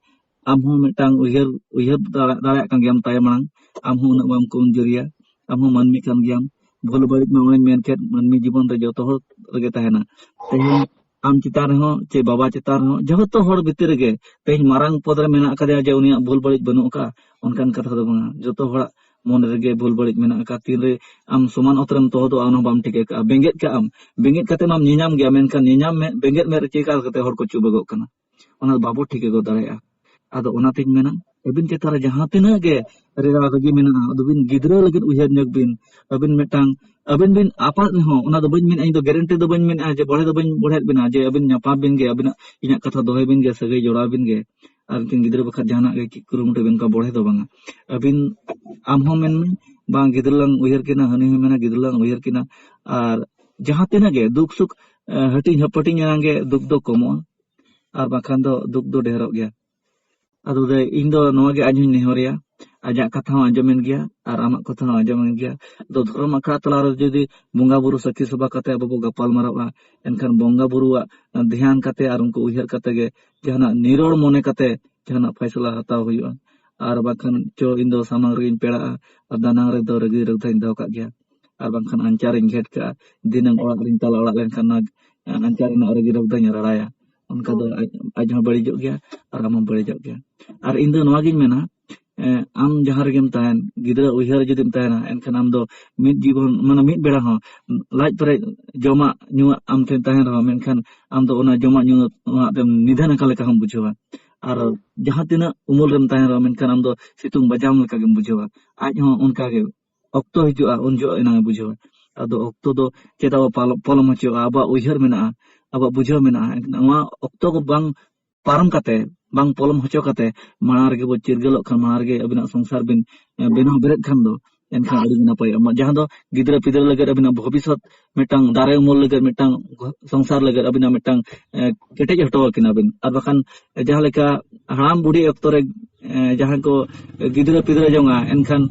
ᱟᱢ ᱦᱚᱸ ᱢᱤᱫᱴᱟᱝ ᱩᱭᱦᱟᱹᱨ, ᱩᱭᱦᱟᱹᱨ ᱫᱟᱲᱮ-, ᱫᱟᱲᱮᱭᱟᱜ ᱠᱟᱱ ᱜᱮᱭᱟᱢ ᱛᱟᱭᱚᱢ ᱢᱟᱲᱟᱝ᱾ ᱟᱢ ᱦᱚᱸ ᱩᱱᱟᱹᱜ ᱵᱟᱢ ᱠᱚᱢᱡᱩᱨᱤᱭᱟ, ᱟᱢ ᱦᱚᱸ ᱢᱟᱹᱱᱢᱤ ᱠᱟᱱ ᱜᱮᱭᱟᱢ᱾ ᱵᱷᱩᱞ ᱵᱟᱹᱲᱤᱡ ᱢᱟ ᱚᱱᱮᱧ ᱢᱮᱱ ᱠᱮᱫ, ᱢᱟᱹᱱᱢᱤ ᱡᱤᱵᱚᱱ ᱨᱮ ᱡᱚᱛᱚ ᱦᱚᱲ ᱨᱮᱜᱮ ᱛᱟᱦᱮᱱᱟ᱾ ᱛᱮᱦᱮᱧ ᱟᱢ ᱪᱮᱛᱟᱱ ᱨᱮᱦᱚᱸ ᱪᱮ ᱵᱟᱵᱟ ᱪᱮᱛᱟᱱ ᱨᱮᱦᱚᱸ, ᱡᱚᱛᱚ ᱦᱚᱲ ᱵᱷᱤᱛᱤᱨ ᱨᱮᱜᱮ ᱛᱮᱦᱮᱧ ᱢᱟᱨᱟᱝ ᱯᱚᱫ ᱨᱮ ᱢᱮᱱᱟᱜ ᱟᱠᱟᱫᱮᱭᱟ ᱡᱮ ᱩᱱᱤᱭᱟᱜ ᱵᱷᱩᱞ ᱵᱟᱹᱲᱤᱡ ᱵᱟᱹᱱᱩᱜ ᱟᱠᱟᱫᱼᱟ, ᱚᱱᱠᱟᱱ ᱠᱟᱛᱷᱟ ᱫᱚ ᱵᱟᱝᱟ᱾ ᱡᱚᱛᱚ ᱦᱚᱲᱟᱜ ᱢᱚᱱᱮ ᱨᱮᱜᱮ ᱵᱷᱩᱞ ᱵᱟᱹᱲᱤᱡ ᱢᱮᱱᱟᱜ ᱟᱠᱟᱫᱼᱟ᱾ ᱛᱤᱱᱨᱮ ᱟᱢ ᱥᱚᱢᱟᱱ ᱚᱛ ᱨᱮᱢ ᱛᱚᱦᱚᱫᱚᱜᱼᱟ, ᱚᱱᱟ ᱦᱚᱸ ᱵᱟᱢ ᱴᱷᱤᱠᱟᱹ ᱠᱟᱜᱼᱟ᱾ ᱵᱮᱸᱜᱮᱫ ᱠᱟᱜ ᱟᱢ, ᱵᱮᱸᱜᱮᱫ ᱠᱟᱛᱮ ᱢᱟᱢ ᱧᱮᱧᱟᱢ ᱜᱮᱭᱟ, ᱢᱮᱱᱠᱷᱟᱱ ᱧᱮᱧᱟᱢ ᱢᱮ, ᱵᱮᱸᱜᱮᱫ ᱢᱮᱫ ᱨᱮ ᱪᱮᱫ ᱞᱮᱠᱟ ᱠᱟᱛᱮ ᱦᱚᱲ ᱠᱚ ᱪᱩᱵᱟᱹᱜᱚᱜ ᱠᱟᱱᱟ, ᱚᱱᱟ ᱫᱚ ᱵᱟᱵᱚ ᱴᱷᱤᱠᱟᱹ ᱜᱚᱫ ᱫᱟᱲᱮᱭᱟᱜᱼᱟ᱾ ᱟᱫᱚ ᱚᱱᱟᱛᱤᱧ ᱢᱮᱱᱟ, ᱟᱹᱵᱤᱱ ᱪᱮᱛᱟᱱ ᱨᱮ ᱡᱟᱦᱟᱸ ᱛᱤᱱᱟᱹᱜ ᱜᱮ ᱨᱮᱲᱟ ᱨᱟᱹᱜᱤ ᱢᱮᱱᱟᱜᱼᱟ, ᱟᱫᱚ ᱵᱤᱱ ᱜᱤᱫᱽᱨᱟᱹ ᱞᱟᱹᱜᱤᱫ ᱩᱭᱦᱟᱹᱨ ᱧᱚᱜ ᱵᱤᱱ᱾ ᱟᱹᱵᱤᱱ ᱢᱤᱫᱴᱟᱝ, ᱟᱹᱵᱤᱱ ᱵᱤᱱ ᱟᱯᱟᱛ ᱨᱮᱦᱚᱸ, ᱚᱱᱟ ᱫᱚ ᱵᱟᱹᱧ ᱢᱮᱱᱟ, ᱤᱧ ᱫᱚ ᱜᱮᱨᱮᱱᱴᱤ ᱫᱚ ᱵᱟᱹᱧ ᱢᱮᱱᱟ ᱡᱮ ᱵᱚᱲᱦᱮ ᱫᱚ ᱵᱟᱹᱧ ᱵᱚᱲᱦᱮᱭᱮᱫ ᱵᱤᱱᱟ, ᱡᱮ ᱟᱹᱵᱤᱱ ᱧᱟᱯᱟᱢ ᱵᱤᱱ ᱜᱮ, ᱟᱹᱵᱤᱱᱟᱜ ᱤᱧᱟᱹᱜ ᱠᱟᱛᱷᱟ ᱫᱚᱦᱚᱭ ᱵᱤᱱ ᱜᱮ, ᱥᱟᱹᱜᱟᱹᱭ ᱡᱚᱲᱟᱣ ᱵᱤᱱ ᱜᱮ᱾ ᱟᱨ ᱢᱤᱫᱴᱮᱱ ᱜᱤᱫᱽᱨᱟᱹ ᱵᱟᱠᱷᱟᱡ ᱡᱟᱦᱟᱱᱟᱜ ᱜᱮ ᱠᱩᱨᱩᱢᱩᱴᱩ ᱵᱤᱱ, ᱚᱱᱠᱟ ᱵᱚᱲᱦᱮ ᱫᱚ ᱵᱟᱝᱟ᱾ ᱟᱹᱵᱤᱱ, ᱟᱢ ᱦᱚᱸ ᱢᱮᱱ ᱢᱮ, ᱵᱟᱝ ᱜᱤᱫᱽᱨᱟᱹ ᱞᱟᱝ ᱩᱭᱦᱟᱹᱨ ᱠᱤᱱᱟ, ᱦᱟᱹᱱᱤ ᱦᱚᱸ ᱢᱮᱱᱟ ᱜᱤᱫᱽᱨᱟᱹ ᱞᱟᱝ ᱩᱭᱦᱟᱹᱨ ᱠᱤᱱᱟ᱾ ᱟᱨ ᱡᱟᱦᱟᱸ ᱛᱤᱱᱟᱹᱜ ᱜᱮ ᱫᱩᱠ ᱥᱩᱠ, ᱮ, ᱦᱟᱹᱴᱤᱧ ᱦᱟᱹᱯᱟᱹᱴᱤᱧ ᱮᱱᱟᱝ ᱜᱮ ᱫᱩᱠ ᱫᱚ ᱠᱚᱢᱚᱜᱼᱟ, ᱟᱨ ᱵᱟᱝᱠᱷᱟᱱ ᱫᱚ ᱫᱩᱠ ᱫᱚ ᱰᱷᱮᱨᱚᱜ ᱜᱮᱭᱟ᱾ ᱟᱫᱚ ᱫᱟᱹᱭ, ᱤᱧ ᱫᱚ ᱱᱚᱣᱟ ᱜᱮ ᱟᱡ ᱦᱚᱸᱧ ᱱᱮᱦᱚᱨᱮᱭᱟ, ᱟᱡᱟᱜ ᱠᱟᱛᱷᱟ ᱦᱚᱸ ᱟᱸᱡᱚᱢᱮᱱ ᱜᱮᱭᱟ ᱟᱨ ᱟᱢᱟᱜ ᱠᱟᱛᱷᱟ ᱦᱚᱸ ᱟᱸᱡᱚᱢᱮᱱ ᱜᱮᱭᱟ᱾ ᱟᱫᱚ ᱫᱷᱚᱨᱚᱢ ᱟᱠᱷᱲᱟ ᱛᱟᱞᱟ ᱨᱮ ᱡᱩᱫᱤ ᱵᱚᱸᱜᱟ ᱵᱩᱨᱩ ᱥᱟᱹᱠᱷᱤ ᱥᱚᱵᱷᱟ ᱠᱟᱛᱮ ᱟᱵᱚ ᱵᱚ ᱜᱟᱯᱟᱞ ᱢᱟᱨᱟᱣᱟ, ᱮᱱᱠᱷᱟᱱ ᱵᱚᱸᱜᱟ ᱵᱩᱨᱩᱣᱟᱜ ᱫᱷᱮᱭᱟᱱ ᱠᱟᱛᱮ ᱟᱨ ᱩᱱᱠᱩ ᱩᱭᱦᱟᱹᱨ ᱠᱟᱛᱮ ᱜᱮ ᱡᱟᱦᱟᱱᱟᱜ ᱱᱤᱨᱚᱲ ᱢᱚᱱᱮ ᱠᱟᱛᱮ ᱡᱟᱦᱟᱱᱟᱜ ᱯᱷᱟᱭᱥᱟᱞᱟ ᱦᱟᱛᱟᱣ ᱦᱩᱭᱩᱜᱼᱟ᱾ ᱟᱨ ᱵᱟᱠᱷᱟᱱ ᱪᱚ ᱤᱧ ᱫᱚ ᱥᱟᱢᱟᱝ ᱨᱮᱜᱤᱧ ᱯᱮᱲᱟᱜᱼᱟ ᱟᱨ ᱫᱟᱱᱟᱝ ᱨᱮᱫᱚ ᱨᱟᱹᱜᱤ ᱨᱟᱹᱜᱫᱷᱟᱧ ᱫᱚᱦᱚ ᱠᱟᱜ ᱜᱮᱭᱟ, ᱟᱨ ᱵᱟᱝᱠᱷᱟᱱ ᱟᱧᱪᱟᱨᱤᱧ ᱜᱷᱮᱴ ᱠᱟᱜᱼᱟ᱾ ᱫᱤᱱᱟᱹᱢ ᱚᱲᱟᱜ ᱨᱤᱧ ᱛᱟᱞᱟ ᱚᱲᱟᱜ ᱞᱮᱱᱠᱷᱟᱱ ᱚᱱᱟ ᱟᱧᱪᱟᱨ ᱨᱮᱱᱟᱜ ᱨᱟᱹᱜᱤ ᱨᱟᱹᱜᱫᱷᱟᱧ ᱨᱟᱲᱟᱭᱟ᱾ ᱚᱱᱠᱟ ᱫᱚ ᱟᱡ, ᱟᱡ ᱦᱚᱸ ᱵᱟᱹᱲᱤᱡᱚᱜ ᱜᱮᱭᱟ ᱟᱨ ᱟᱢ ᱦᱚᱸ ᱵᱟᱹᱲᱤᱡᱚᱜ ᱜᱮᱭᱟ᱾ ᱟᱨ ᱤᱧ ᱫᱚ ᱱᱚᱣᱟᱜᱤᱧ ᱢᱮᱱᱟ, ᱟᱢ ᱡᱟᱦᱟᱸ ᱨᱮᱜᱮᱢ ᱛᱟᱦᱮᱱ, ᱜᱤᱫᱽᱨᱟᱹ ᱩᱭᱦᱟᱹᱨ ᱡᱩᱫᱤᱢ ᱛᱟᱦᱮᱱᱟ, ᱮᱱᱠᱷᱟᱱ ᱟᱢ ᱫᱚ ᱢᱤᱫ ᱡᱤᱵᱚᱱ, ᱢᱟᱱᱮ ᱢᱤᱫ ᱵᱮᱲᱟ ᱦᱚᱸ ᱞᱟᱡ ᱯᱮᱨᱮᱡ ᱡᱚᱢᱟᱜ ᱧᱩᱣᱟᱜ ᱟᱢ ᱴᱷᱮᱱ ᱛᱟᱦᱮᱱ ᱨᱮᱦᱚᱸ, ᱢᱮᱱᱠᱷᱟᱱ ᱟᱢ ᱫᱚ ᱚᱱᱟ ᱡᱚᱢᱟᱜ ᱧᱩᱣᱟᱜ ᱛᱮᱢ ᱱᱤᱫᱷᱟᱹᱱ ᱟᱠᱟᱱ ᱞᱮᱠᱟ ᱦᱚᱸᱢ ᱵᱩᱡᱷᱟᱹᱣᱟ᱾ ᱟᱨ ᱡᱟᱦᱟᱸ ᱛᱤᱱᱟᱹᱜ ᱩᱢᱩᱞ ᱨᱮᱢ ᱛᱟᱦᱮᱱ ᱨᱮᱦᱚᱸ, ᱢᱮᱱᱠᱷᱟᱱ ᱟᱢ ᱫᱚ ᱥᱤᱛᱩᱝ ᱵᱟᱡᱟᱣ ᱞᱮᱠᱟ ᱜᱮᱢ ᱵᱩᱡᱷᱟᱹᱣᱟ᱾ ᱟᱡ ᱦᱚᱸ ᱚᱱᱠᱟ ᱜᱮ ᱚᱠᱛᱚ ᱦᱤᱡᱩᱜᱼᱟ, ᱩᱱ ᱡᱚᱦᱚᱜ ᱮᱱᱟᱝ ᱮ ᱵᱩᱡᱷᱟᱹᱣᱟ᱾ ᱟᱫᱚ ᱚᱠᱛᱚ ᱫᱚ ᱪᱮᱫᱟᱜ ᱵᱚ ᱯᱟᱞᱚ-, ᱯᱚᱞᱚᱢ ᱦᱚᱪᱚᱣᱟᱜᱼᱟ? ᱟᱵᱚᱣᱟᱜ ᱩᱭᱦᱟᱹᱨ ᱢᱮᱱᱟᱜᱼᱟ, ᱟᱵᱚᱣᱟᱜ ᱵᱩᱡᱷᱟᱹᱣ ᱢᱮᱱᱟᱜᱼᱟ᱾ ᱮᱱᱠᱷᱟᱱ ᱱᱚᱣᱟ ᱚᱠᱛᱚ ᱠᱚ ᱵᱟᱝ ᱯᱟᱨᱚᱢ ᱠᱟᱛᱮ, ᱵᱟᱝ ᱯᱚᱞᱚᱢ ᱦᱚᱪᱚ ᱠᱟᱛᱮ, ᱢᱟᱲᱟᱝ ᱨᱮᱜᱮ ᱵᱚ ᱪᱤᱨᱜᱟᱹᱞᱚᱜ ᱠᱷᱟᱱ, ᱢᱟᱲᱟᱝ ᱨᱮᱜᱮ ᱟᱹᱵᱤᱱᱟᱜ ᱥᱚᱝᱥᱟᱨ ᱵᱤᱱ, ᱮ, ᱵᱮᱱᱟᱣ ᱵᱮᱨᱮᱫ ᱠᱷᱟᱱ ᱫᱚ, ᱮᱱᱠᱷᱟᱱ ᱟᱹᱰᱤ ᱜᱮ ᱱᱟᱯᱟᱭᱚᱜᱼᱟ᱾ ᱢᱟ-, ᱡᱟᱦᱟᱸ ᱫᱚ ᱜᱤᱫᱽᱨᱟᱹ ᱯᱤᱫᱽᱨᱟᱹ ᱞᱟᱹᱜᱤᱫ ᱟᱹᱵᱤᱱᱟᱜ ᱵᱷᱚᱵᱤᱥᱥᱚᱛ, ᱢᱤᱫᱴᱟᱝ ᱫᱟᱨᱮ ᱩᱢᱩᱞ ᱞᱟᱹᱜᱤᱫ, ᱢᱤᱫᱴᱟᱝ ᱜᱷᱚ-, ᱥᱚᱝᱥᱟᱨ ᱞᱟᱹᱜᱤᱫ ᱟᱹᱵᱤᱱᱟᱜ ᱢᱤᱫᱴᱟᱝ, ᱮ, ᱠᱮᱴᱮᱡ ᱦᱚᱴᱚ ᱟᱹᱠᱤᱱᱟ ᱵᱤᱱ᱾ ᱟᱨ ᱵᱟᱠᱷᱟᱱ ᱡᱟᱦᱟᱸ ᱞᱮᱠᱟ ᱦᱟᱲᱟᱢ ᱵᱩᱰᱷᱤ ᱚᱠᱛᱚ ᱨᱮ, ᱮ, ᱡᱟᱦᱟᱸ ᱠᱚ ᱜᱤᱫᱽᱨᱟᱹ ᱯᱤᱫᱽᱨᱟᱹ ᱡᱚᱝᱟ, ᱮᱱᱠᱷᱟᱱ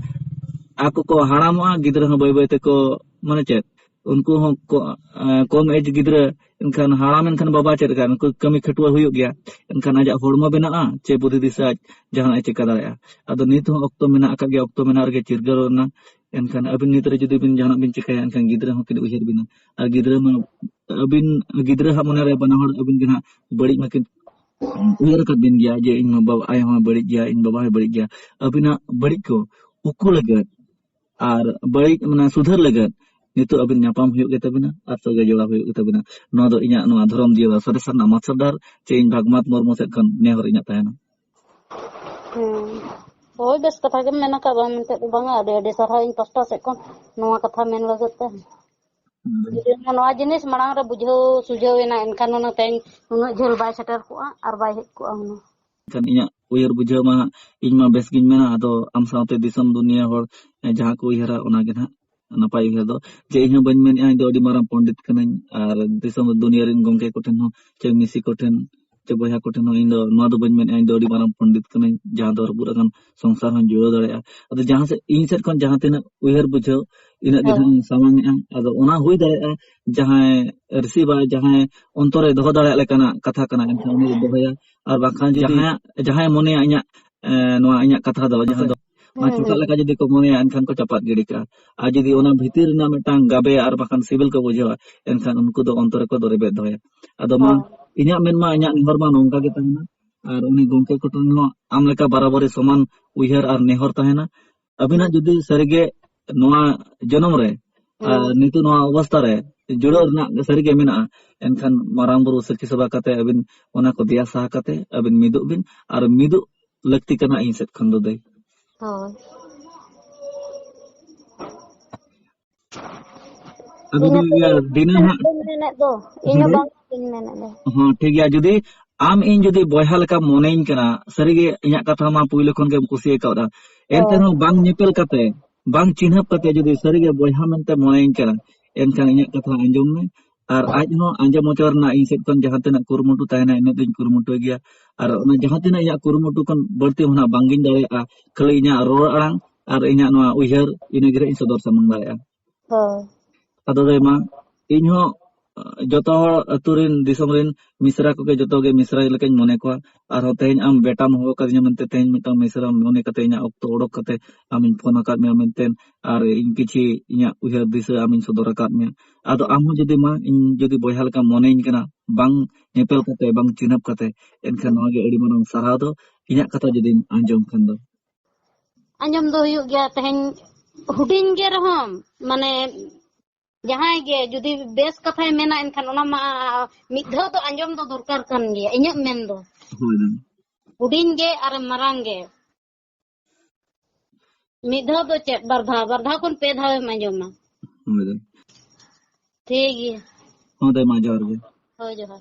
ᱟᱠᱚ ᱠᱚ ᱦᱟᱲᱟᱢᱚᱜᱼᱟ, ᱜᱤᱫᱽᱨᱟᱹ ᱦᱚᱸ ᱵᱟᱹᱭ ᱵᱟᱹᱭ ᱛᱮᱠᱚ, ᱢᱟᱱᱮ ᱪᱮᱫ, ᱩᱱᱠᱩ ᱦᱚᱸ ᱠᱚ-, ᱮ, ᱠᱚᱢ ᱮᱡᱽ ᱜᱤᱫᱽᱨᱟᱹ, ᱮᱱᱠᱷᱟᱱ ᱦᱟᱲᱟᱢ ᱮᱱᱠᱷᱟᱱ ᱵᱟᱵᱟ ᱪᱮᱫ ᱞᱮᱠᱟ, ᱩᱱᱠᱩ ᱠᱟᱹᱢᱤ ᱠᱷᱟᱹᱴᱩᱣᱟᱹ ᱦᱩᱭᱩᱜ ᱜᱮᱭᱟ, ᱮᱱᱠᱷᱟᱱ ᱟᱡᱟᱜ ᱦᱚᱲᱢᱚ ᱵᱮᱱᱟᱜᱼᱟ ᱪᱮ ᱵᱩᱫᱷᱤ ᱫᱤᱥᱟᱹ ᱟᱡ ᱡᱟᱦᱟᱱᱟᱜ ᱮ ᱪᱤᱠᱟ ᱫᱟᱲᱮᱭᱟᱜᱼᱟ᱾ ᱟᱫᱚ ᱱᱤᱛ ᱦᱚᱸ ᱚᱠᱛᱚ ᱢᱮᱱᱟᱜ ᱟᱠᱟᱫ ᱜᱮᱭᱟ, ᱚᱠᱛᱚ ᱢᱮᱱᱟᱜ ᱨᱮᱜᱮ ᱪᱤᱨᱜᱟᱹᱞ ᱨᱮᱱᱟᱜ᱾ ᱮᱱᱠᱷᱟᱱ ᱟᱹᱵᱤᱱ ᱱᱤᱛ ᱨᱮ ᱡᱩᱫᱤ ᱵᱤᱱ ᱡᱟᱦᱟᱱᱟᱜ ᱵᱤᱱ ᱪᱤᱠᱟᱹᱭᱟ, ᱮᱱᱠᱷᱟᱱ ᱜᱤᱫᱽᱨᱟᱹ ᱦᱚᱸ ᱠᱤᱱ ᱩᱭᱦᱟᱹᱨ ᱵᱤᱱᱟ᱾ ᱟᱨ ᱜᱤᱫᱽᱨᱟᱹ ᱢᱟ ᱟᱹᱵᱤᱱ, ᱜᱤᱫᱽᱨᱟᱹ ᱦᱟᱸᱜ ᱢᱚᱱᱮᱨᱮ ᱵᱟᱱᱟ ᱦᱚᱲ ᱟᱹᱵᱤᱱ ᱜᱮ ᱦᱟᱸᱜ ᱵᱟᱹᱲᱤᱡ ᱢᱟᱠᱤᱱ ᱩᱭᱦᱟᱹᱨ ᱟᱠᱟᱫ ᱵᱤᱱ ᱜᱮᱭᱟ ᱡᱮ ᱤᱧ ᱢᱟ ᱵᱟᱵᱟ, ᱟᱭᱳ ᱦᱚᱸ ᱵᱟᱹᱲᱤᱡ ᱜᱮᱭᱟ, ᱤᱧ ᱵᱟᱵᱟ ᱦᱚᱸᱭ ᱵᱟᱹᱲᱤᱡ ᱜᱮᱭᱟ᱾ ᱟᱹᱵᱤᱱᱟᱜ ᱵᱟᱹᱲᱤᱡ ᱠᱚ ᱩᱠᱩ ᱞᱟᱹᱜᱤᱫ ᱟᱨ ᱵᱟᱹᱲᱤᱡ, ᱢᱟᱱᱮ, ᱥᱩᱫᱷᱟᱹᱨ ᱞᱟᱹᱜᱤᱫ ᱱᱤᱛᱚᱜ ᱟᱹᱵᱤᱱ ᱧᱟᱯᱟᱢ ᱦᱩᱭᱩᱜ ᱜᱮ ᱛᱟᱵᱤᱱᱟ ᱟᱨ ᱥᱟᱹᱜᱟᱹᱭ ᱡᱚᱲᱟᱣ ᱦᱩᱭᱩᱜ ᱜᱮ ᱛᱟᱵᱤᱱᱟ᱾ ᱱᱚᱣᱟ ᱫᱚ ᱤᱧᱟᱹᱜ ᱱᱚᱣᱟ ᱫᱷᱚᱨᱚᱢ ᱡᱤᱭᱟᱹ ᱥᱚᱨᱮᱥ ᱨᱮᱱᱟᱜ ᱢᱟᱨᱥᱟᱞ ᱰᱟᱦᱟᱨ ᱪᱮ ᱤᱧ ᱵᱷᱟᱜᱽᱢᱟᱛ ᱢᱩᱨᱢᱩ ᱥᱮᱫ ᱠᱷᱚᱱ ᱱᱮᱦᱚᱨ ᱤᱧᱟᱹᱜ ᱛᱟᱦᱮᱱᱟ᱾ ᱦᱮᱸ᱾ ᱦᱳᱭ, ᱵᱮᱥ ᱠᱟᱛᱷᱟ ᱜᱮᱢ ᱢᱮᱱ ᱟᱠᱟᱫ, ᱵᱟᱝ ᱢᱮᱱᱛᱮ ᱫᱚ ᱵᱟᱝᱟ, ᱟᱹᱰᱤ ᱟᱹᱰᱤ ᱥᱟᱨᱦᱟᱣ ᱤᱧ ᱯᱟᱥᱴᱟ ᱥᱮᱫ ᱠᱷᱚᱱ ᱱᱚᱣᱟ ᱠᱟᱛᱷᱟ ᱢᱮᱱ ᱞᱟᱹᱜᱤᱫ ᱛᱮ᱾ ᱦᱩᱸ᱾ ᱡᱩᱫᱤ ᱱᱚᱣᱟ ᱡᱤᱱᱤᱥ ᱢᱟᱲᱟᱝ ᱨᱮ ᱵᱩᱡᱷᱟᱹᱣ ᱥᱩᱡᱷᱟᱹᱣ ᱮᱱᱟ, ᱮᱱᱠᱷᱟᱱ ᱦᱩᱱᱟᱹᱝ ᱛᱮᱦᱮᱧ ᱩᱱᱟᱹᱜ ᱡᱷᱟᱹᱞ ᱵᱟᱭ ᱥᱮᱴᱮᱨ ᱠᱚᱜᱼᱟ ᱟᱨ ᱵᱟᱭ ᱦᱮᱡ ᱠᱚᱜᱼᱟ ᱦᱩᱱᱟᱹᱝ᱾ ᱮᱱᱠᱷᱟᱱ ᱤᱧᱟᱹᱜ ᱩᱭᱦᱟᱹᱨ ᱵᱩᱡᱷᱟᱹᱣ ᱢᱟ ᱦᱟᱸᱜ, ᱤᱧ ᱢᱟ ᱵᱮᱥ ᱜᱤᱧ ᱢᱮᱱᱟ, ᱟᱫᱚ ᱟᱢ ᱥᱟᱶᱛᱮ ᱫᱤᱥᱚᱢ ᱫᱩᱱᱤᱭᱟᱹ ᱦᱚᱲ, ᱮ, ᱡᱟᱦᱟᱸ ᱠᱚ ᱩᱭᱦᱟᱹᱨᱟ, ᱚᱱᱟ ᱜᱮ ᱱᱟᱦᱟᱜ ᱱᱟᱯᱟᱭ ᱩᱭᱦᱟᱹᱨ ᱫᱚ᱾ ᱡᱮ ᱤᱧ ᱦᱚᱸ ᱵᱟᱹᱧ ᱢᱮᱱᱮᱫᱼᱟ ᱤᱧ ᱫᱚ ᱟᱹᱰᱤ ᱢᱟᱨᱟᱝ ᱯᱚᱱᱰᱤᱛ ᱠᱟᱹᱱᱟᱹᱧ, ᱟᱨ ᱫᱤᱥᱚᱢ ᱫᱩᱱᱤᱭᱟᱹ ᱨᱮᱱ ᱜᱚᱢᱠᱮ ᱠᱚᱴᱷᱮᱱ ᱦᱚᱸ ᱪᱮ ᱢᱤᱥᱤ ᱠᱚᱴᱷᱮᱱ ᱪᱮ ᱵᱚᱭᱦᱟ ᱠᱚᱴᱷᱮᱱ ᱦᱚᱸ ᱤᱧ ᱫᱚ ᱱᱚᱣᱟ ᱫᱚ ᱵᱟᱹᱧ ᱢᱮᱱᱮᱫᱼᱟ ᱤᱧ ᱫᱚ ᱟᱹᱰᱤ ᱢᱟᱨᱟᱝ ᱯᱚᱱᱰᱤᱛ ᱠᱟᱹᱱᱟᱹᱧ, ᱡᱟᱦᱟᱸ ᱫᱚ ᱨᱟᱹᱯᱩᱫ ᱟᱠᱟᱱ ᱥᱚᱝᱥᱟᱨ ᱦᱚᱸᱧ ᱡᱩᱲᱟᱹᱣ ᱫᱟᱲᱮᱭᱟᱜᱼᱟ᱾ ᱟᱫᱚ ᱡᱟᱦᱟᱸ ᱥᱮᱫ, ᱤᱧ ᱥᱮᱫ ᱠᱷᱚᱱ ᱡᱟᱦᱟᱸ ᱛᱤᱱᱟᱹᱜ ᱩᱭᱦᱟᱹᱨ ᱵᱩᱡᱷᱟᱹᱣ, ᱤᱱᱟᱹᱜ ᱜᱮ ᱦᱳᱭ᱾ ᱱᱟᱦᱟᱜ ᱤᱧ ᱥᱟᱢᱟᱝ ᱮᱫᱼᱟ᱾ ᱟᱫᱚ ᱚᱱᱟ ᱦᱩᱭ ᱫᱟᱲᱮᱭᱟᱜᱼᱟ ᱡᱟᱦᱟᱸᱭ ᱨᱤᱥᱤᱵᱷᱟ, ᱡᱟᱦᱟᱸᱭ ᱚᱱᱛᱚᱨᱮ ᱫᱚᱦᱚ ᱫᱟᱲᱮᱭᱟᱜ ᱞᱮᱠᱟᱱᱟᱜ ᱠᱟᱛᱷᱟ ᱠᱟᱱᱟ, ᱮᱱᱠᱷᱟᱱ ᱩᱱᱤ ᱫᱚ ᱫᱚᱦᱚᱭᱟ᱾ ᱟᱨ ᱵᱟᱝᱠᱷᱟᱱ ᱡᱩᱫᱤ ᱡᱟᱦᱟᱸᱭᱟᱜ, ᱡᱟᱦᱟᱸᱭ ᱢᱚᱱᱮᱭᱟ ᱤᱧᱟᱹᱜ, ᱮ, ᱱᱚᱣᱟ ᱤᱧᱟᱹᱜ ᱠᱟᱛᱷᱟ ᱫᱚ, ᱡᱟᱦᱟᱸ ᱫᱚ ᱚᱱᱟ ᱦᱩᱸ, ᱪᱚᱴᱟᱜ ᱦᱩᱸ᱾ ᱞᱮᱠᱟ ᱡᱩᱫᱤ ᱠᱚ ᱢᱚᱱᱮᱭᱟ, ᱮᱱᱠᱷᱟᱱ ᱠᱚ ᱪᱟᱯᱟᱫ ᱜᱤᱰᱤ ᱠᱟᱜᱼᱟ᱾ ᱟᱨ ᱡᱩᱫᱤ ᱚᱱᱟ ᱵᱷᱤᱛᱤᱨ ᱨᱮᱱᱟᱜ ᱢᱤᱫᱴᱟᱝ ᱜᱟᱵᱮ ᱟᱨ ᱵᱟᱠᱷᱟᱱ ᱥᱤᱵᱤᱞ ᱠᱚ ᱵᱩᱡᱷᱟᱹᱣᱟ, ᱮᱱᱠᱷᱟᱱ ᱩᱱᱠᱩ ᱫᱚ ᱚᱱᱛᱚᱨ ᱨᱮᱠᱚ ᱨᱮᱵᱮᱫ ᱫᱚᱦᱚᱭᱟ᱾ ᱟᱫᱚ ᱢᱟ, ᱦᱳᱭ᱾ ᱤᱧᱟᱹᱜ ᱢᱮᱱ ᱢᱟ, ᱤᱧᱟᱹᱜ ᱱᱮᱦᱚᱨ ᱢᱟ ᱱᱚᱝᱠᱟ ᱜᱮ ᱛᱟᱦᱮᱱᱟ᱾ ᱟᱨ ᱩᱱᱤ ᱜᱚᱢᱠᱮ ᱠᱚᱴᱷᱮᱱ ᱦᱚᱸ ᱟᱢ ᱞᱮᱠᱟ ᱵᱟᱨᱟᱵᱟᱨᱤ ᱥᱚᱢᱟᱱ ᱩᱭᱦᱟᱹᱨ ᱟᱨ ᱱᱮᱦᱚᱨ ᱛᱟᱦᱮᱱᱟ᱾ ᱟᱹᱵᱤᱱᱟᱜ ᱡᱩᱫᱤ ᱥᱟᱹᱨᱤᱜᱮ ᱱᱚᱣᱟ ᱡᱚᱱᱚᱢ ᱨᱮ ᱟᱨ ᱦᱩᱸ᱾ ᱱᱤᱛᱚᱜ ᱱᱚᱣᱟ ᱚᱵᱚᱥᱛᱟ ᱨᱮ ᱡᱩᱲᱟᱹᱣ ᱨᱮᱱᱟᱜ ᱥᱟᱹᱨᱤᱜᱮ ᱢᱮᱱᱟᱜᱼᱟ, ᱮᱱᱠᱷᱟᱱ ᱢᱟᱨᱟᱝ ᱵᱩᱨᱩ ᱥᱟᱹᱠᱷᱤ ᱥᱚᱵᱷᱟ ᱠᱟᱛᱮ ᱟᱹᱵᱤᱱ ᱚᱱᱟ ᱠᱚ ᱫᱮᱭᱟ ᱥᱟᱦᱟ ᱠᱟᱛᱮ ᱟᱹᱵᱤᱱ ᱢᱤᱫᱚᱜ ᱵᱤᱱ, ᱟᱨ ᱢᱤᱫᱚᱜ ᱞᱟᱹᱠᱛᱤ ᱠᱟᱱᱟ ᱤᱧ ᱥᱮᱫ ᱠᱷᱚᱱ ᱫᱚ ᱫᱟᱹᱭ᱾ ᱦᱳᱭ᱾ ᱟᱫᱚ ᱤᱱᱟᱹ ᱫᱟᱹᱭ, ᱤᱭᱟᱹ, ᱛᱮᱜᱮ ᱫᱤᱱᱟᱹ ᱦᱟᱸᱜ ᱵᱟᱹᱧ ᱢᱮᱱᱮᱫ ᱫᱚ, ᱤᱧ ᱦᱚᱸ ᱦᱮᱸ? ᱵᱟᱝ ᱵᱟᱹᱧ ᱢᱮᱱᱮᱫ ᱫᱚ᱾ ᱦᱚᱸ, ᱴᱷᱤᱠ ᱜᱮᱭᱟ᱾ ᱡᱩᱫᱤ ᱟᱢ ᱤᱧ ᱡᱩᱫᱤ ᱵᱚᱭᱦᱟ ᱞᱮᱠᱟᱢ ᱢᱚᱱᱮᱧ ᱠᱟᱱᱟ, ᱥᱟᱹᱨᱤᱜᱮ ᱤᱧᱟᱹᱜ ᱠᱟᱛᱷᱟ ᱢᱟ ᱯᱩᱭᱞᱩ ᱠᱷᱚᱱ ᱜᱮᱢ ᱠᱩᱥᱤ ᱟᱠᱟᱣᱫᱟ, ᱮᱱᱛᱮ ᱦᱳᱭ᱾ ᱨᱮᱦᱚᱸ ᱵᱟᱝ ᱧᱮᱯᱮᱞ ᱠᱟᱛᱮ, ᱵᱟᱝ ᱪᱤᱱᱦᱟᱹᱯ ᱠᱟᱛᱮ ᱡᱩᱫᱤ ᱥᱟᱹᱨᱤᱜᱮ ᱵᱚᱭᱦᱟ ᱢᱮᱱᱛᱮ ᱢᱚᱱᱮᱧ ᱠᱟᱱᱟ, ᱮᱱᱠᱷᱟᱱ ᱤᱧᱟᱹᱜ ᱠᱟᱛᱷᱟ ᱟᱸᱡᱚᱢ ᱢᱮ᱾ ᱟᱨ ᱟᱡ ᱦᱚᱸ ᱟᱸᱡᱚᱢ ᱦᱚᱪᱚ ᱨᱮᱱᱟᱜ ᱤᱧ ᱥᱮᱫ ᱠᱷᱚᱱ ᱡᱟᱦᱟᱸ ᱛᱤᱱᱟᱹᱜ ᱠᱩᱨᱩᱢᱩᱴᱩ ᱛᱟᱦᱮᱱᱟ, ᱤᱱᱟᱹᱜ ᱫᱚᱧ ᱠᱩᱨᱩᱢᱩᱴᱩᱭ ᱜᱮᱭᱟ᱾ ᱟᱨ ᱚᱱᱟ ᱡᱟᱦᱟᱸ ᱛᱤᱱᱟᱹᱜ ᱤᱧᱟᱹᱜ ᱠᱩᱨᱩᱢᱩᱴᱩ ᱠᱷᱚᱱ ᱵᱟᱹᱲᱛᱤ ᱦᱚᱸ ᱱᱟᱜ ᱵᱟᱝᱜᱤᱧ ᱫᱟᱲᱮᱭᱟᱜᱼᱟ, ᱠᱷᱟᱹᱞᱤ ᱤᱧᱟᱹᱜ ᱨᱚᱲ ᱟᱲᱟᱝ ᱟᱨ ᱤᱧᱟᱹᱜ ᱱᱚᱣᱟ ᱩᱭᱦᱟᱹᱨ, ᱤᱱᱟᱹ ᱜᱮ ᱦᱟᱸᱜ ᱤᱧ ᱥᱚᱫᱚᱨ ᱥᱟᱢᱟᱝ ᱫᱟᱲᱮᱭᱟᱜᱼᱟ᱾ ᱦᱳᱭ᱾ ᱟᱫᱚ ᱫᱟᱹᱭ ᱢᱟ, ᱤᱧ ᱦᱚᱸ, ᱟᱸ, ᱡᱚᱛᱚ ᱦᱚᱲ ᱟᱹᱛᱩ ᱨᱮᱱ, ᱫᱤᱥᱚᱢ ᱨᱮᱱ ᱢᱤᱥᱨᱟ ᱠᱚᱜᱮ ᱡᱚᱛᱚ ᱜᱮ ᱢᱤᱥᱨᱟ ᱞᱮᱠᱟᱧ ᱢᱚᱱᱮ ᱠᱚᱣᱟ᱾ ᱟᱨᱦᱚᱸ ᱛᱮᱦᱮᱧ ᱟᱢ ᱵᱮᱴᱟᱢ ᱦᱚᱦᱚ ᱠᱟᱫᱤᱧᱟ ᱢᱮᱱᱛᱮ, ᱛᱮᱦᱮᱧ ᱢᱤᱫᱴᱟᱝ ᱢᱤᱥᱨᱟ ᱢᱚᱱᱮ ᱠᱟᱛᱮ ᱤᱧᱟᱹᱜ ᱚᱠᱛᱚ ᱚᱰᱚᱠ ᱠᱟᱛᱮ ᱟᱢᱤᱧ ᱯᱷᱳᱱ ᱟᱠᱟᱫ ᱢᱮᱭᱟ ᱢᱮᱱᱛᱮ, ᱟᱨ ᱤᱧ ᱠᱤᱪᱷᱤ ᱤᱧᱟᱹᱜ ᱩᱭᱦᱟᱹᱨ ᱫᱤᱥᱟᱹ ᱟᱢᱤᱧ ᱥᱚᱫᱚᱨ ᱟᱠᱟᱫ ᱢᱮᱭᱟ᱾ ᱟᱫᱚ ᱦᱩᱸ᱾ ᱟᱢ ᱦᱚᱸ ᱡᱩᱫᱤ ᱢᱟ, ᱤᱧ ᱡᱩᱫᱤ ᱵᱚᱭᱦᱟ ᱞᱮᱠᱟᱢ ᱢᱚᱱᱮᱧ ᱠᱟᱱᱟ, ᱵᱟᱝ ᱧᱮᱯᱮᱞ ᱠᱟᱛᱮ, ᱵᱟᱝ ᱪᱤᱱᱦᱟᱹᱯ ᱠᱟᱛᱮ, ᱮᱱᱠᱷᱟᱱ ᱦᱩᱸ᱾ ᱱᱚᱣᱟ ᱜᱮ ᱟᱹᱰᱤ ᱢᱟᱨᱟᱝ ᱥᱟᱨᱦᱟᱣ ᱫᱚ, ᱤᱧᱟᱹᱜ ᱠᱟᱛᱷᱟ ᱡᱩᱫᱤᱢ ᱟᱸᱡᱚᱢ ᱠᱷᱟᱱ ᱫᱚ᱾ ᱟᱸᱡᱚᱢ ᱫᱚ ᱦᱩᱭᱩᱜ ᱜᱮᱭᱟ᱾ ᱛᱮᱦᱮᱧ ᱦᱩᱰᱤᱧ ᱜᱮ ᱨᱮᱦᱚᱸ, ᱢᱟᱱᱮ, ᱡᱟᱦᱟᱸᱭ ᱜᱮ ᱡᱩᱫᱤ ᱵᱮᱥ ᱠᱟᱛᱷᱟᱭ ᱢᱮᱱᱟ, ᱮᱱᱠᱷᱟᱱ ᱚᱱᱟ ᱢᱟ ᱢᱤᱫ ᱫᱷᱟᱣ ᱫᱚ ᱟᱸᱡᱚᱢ ᱫᱚ ᱫᱚᱨᱠᱟᱨ ᱠᱟᱱ ᱜᱮᱭᱟ, ᱤᱧᱟᱹᱜ ᱢᱮᱱ ᱫᱚ᱾ ᱦᱳᱭ ᱫᱟᱹᱭ᱾ ᱦᱩᱰᱤᱧ ᱜᱮ ᱟᱨ ᱢᱟᱨᱟᱝ ᱜᱮ, ᱢᱤᱫ ᱫᱷᱟᱣ ᱫᱚ ᱪᱮᱫ, ᱵᱟᱨ ᱫᱷᱟᱣ, ᱵᱟᱨ ᱫᱷᱟᱣ ᱠᱷᱚᱱ ᱯᱮ ᱫᱷᱟᱣ ᱮᱢ ᱟᱸᱡᱚᱢᱟ᱾ ᱦᱳᱭ ᱫᱟᱹᱭ᱾ ᱴᱷᱤᱠ ᱜᱮᱭᱟ᱾ ᱦᱚᱸ ᱫᱟᱹᱭ, ᱢᱟ ᱡᱚᱦᱟᱨ ᱜᱮ᱾ ᱦᱳᱭ, ᱡᱚᱦᱟᱨ᱾